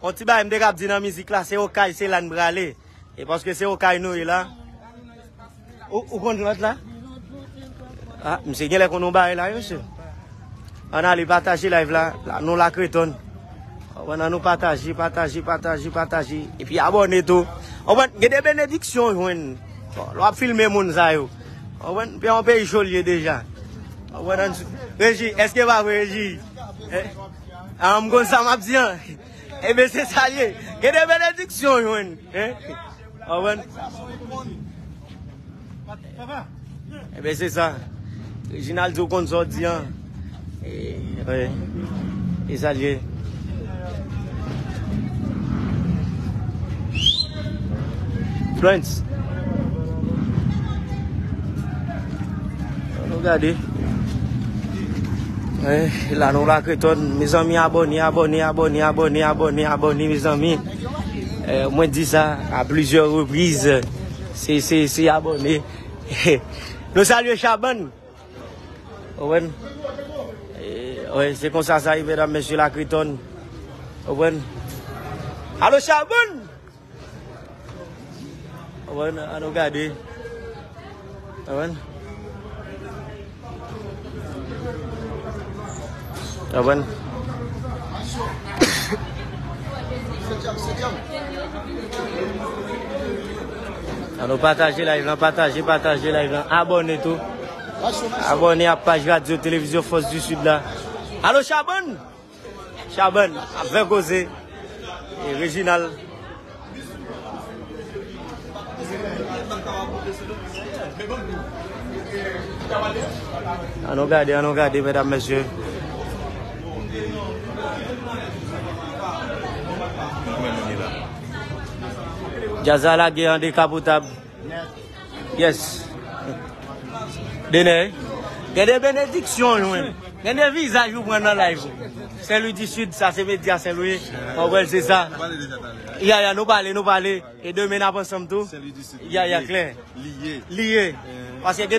Yon ti bagay m te kab di nan mizik la, se Okay, se la n prale. E paske se Okay nou ye la. Ou, ou konn lòt la? Ah, misye genlè konn yon bagay la, wi, mesye. Ann ale pataje live la, la nou la Kreton. Konprann, ann nou pataje, pataje, pataje, pataje. Epi abòne tou. Konprann, gen de benediksyon w jwenn. Bon, lè w ap filme moun sa yo. Konprann, yon peyi cho l ye deja. Konprann, ann sou-, Reji, èske pa vre, Reji? Eh? Ah, m konn sa m ap di an. Ebyen, se sa l ye. Gen de benediksyon w jwenn. Eh? Konprann? Ebyen, se sa. Reginald di w konn sa w di an. E, wi. E sa l ye. Florence. Nou gade. Eh, la nou la Kreton. Mezanmi, abòne, abòne, abòne, mezanmi. Eh, mwen di sa a plizyè repriz. Se, se, se abòne. Nou salye Chabann. Konprann? Eh, wi, se konsa sa ye, medam, mesye, la Kreton. Konprann? Alo, Chabann! Konprann? Ann nou gade. Konprann? Konprann? Ann nou pataje live lan, pataje, pataje live lan. Abòne tou. Abòne a paj radyo televizyon Fòs di Sid la. Alo, Chabann! Chabann ap fè koze. E Reginald. Ann nou gade, ann nou gade, medam, mesye. Djaz la lage an dekapotab. Yes. Denè. Gen de benediksyon ou jwenn. Gen de vizaj ou pran nan live ou. Saint Louis du Sud, sa se medya Saint Louis. Mwen wè se sa. Ya, ya, nou pale, nou pale. E demen n ap ansanm tou. Ya, ya, klè. Li ye. Li ye. Paske gen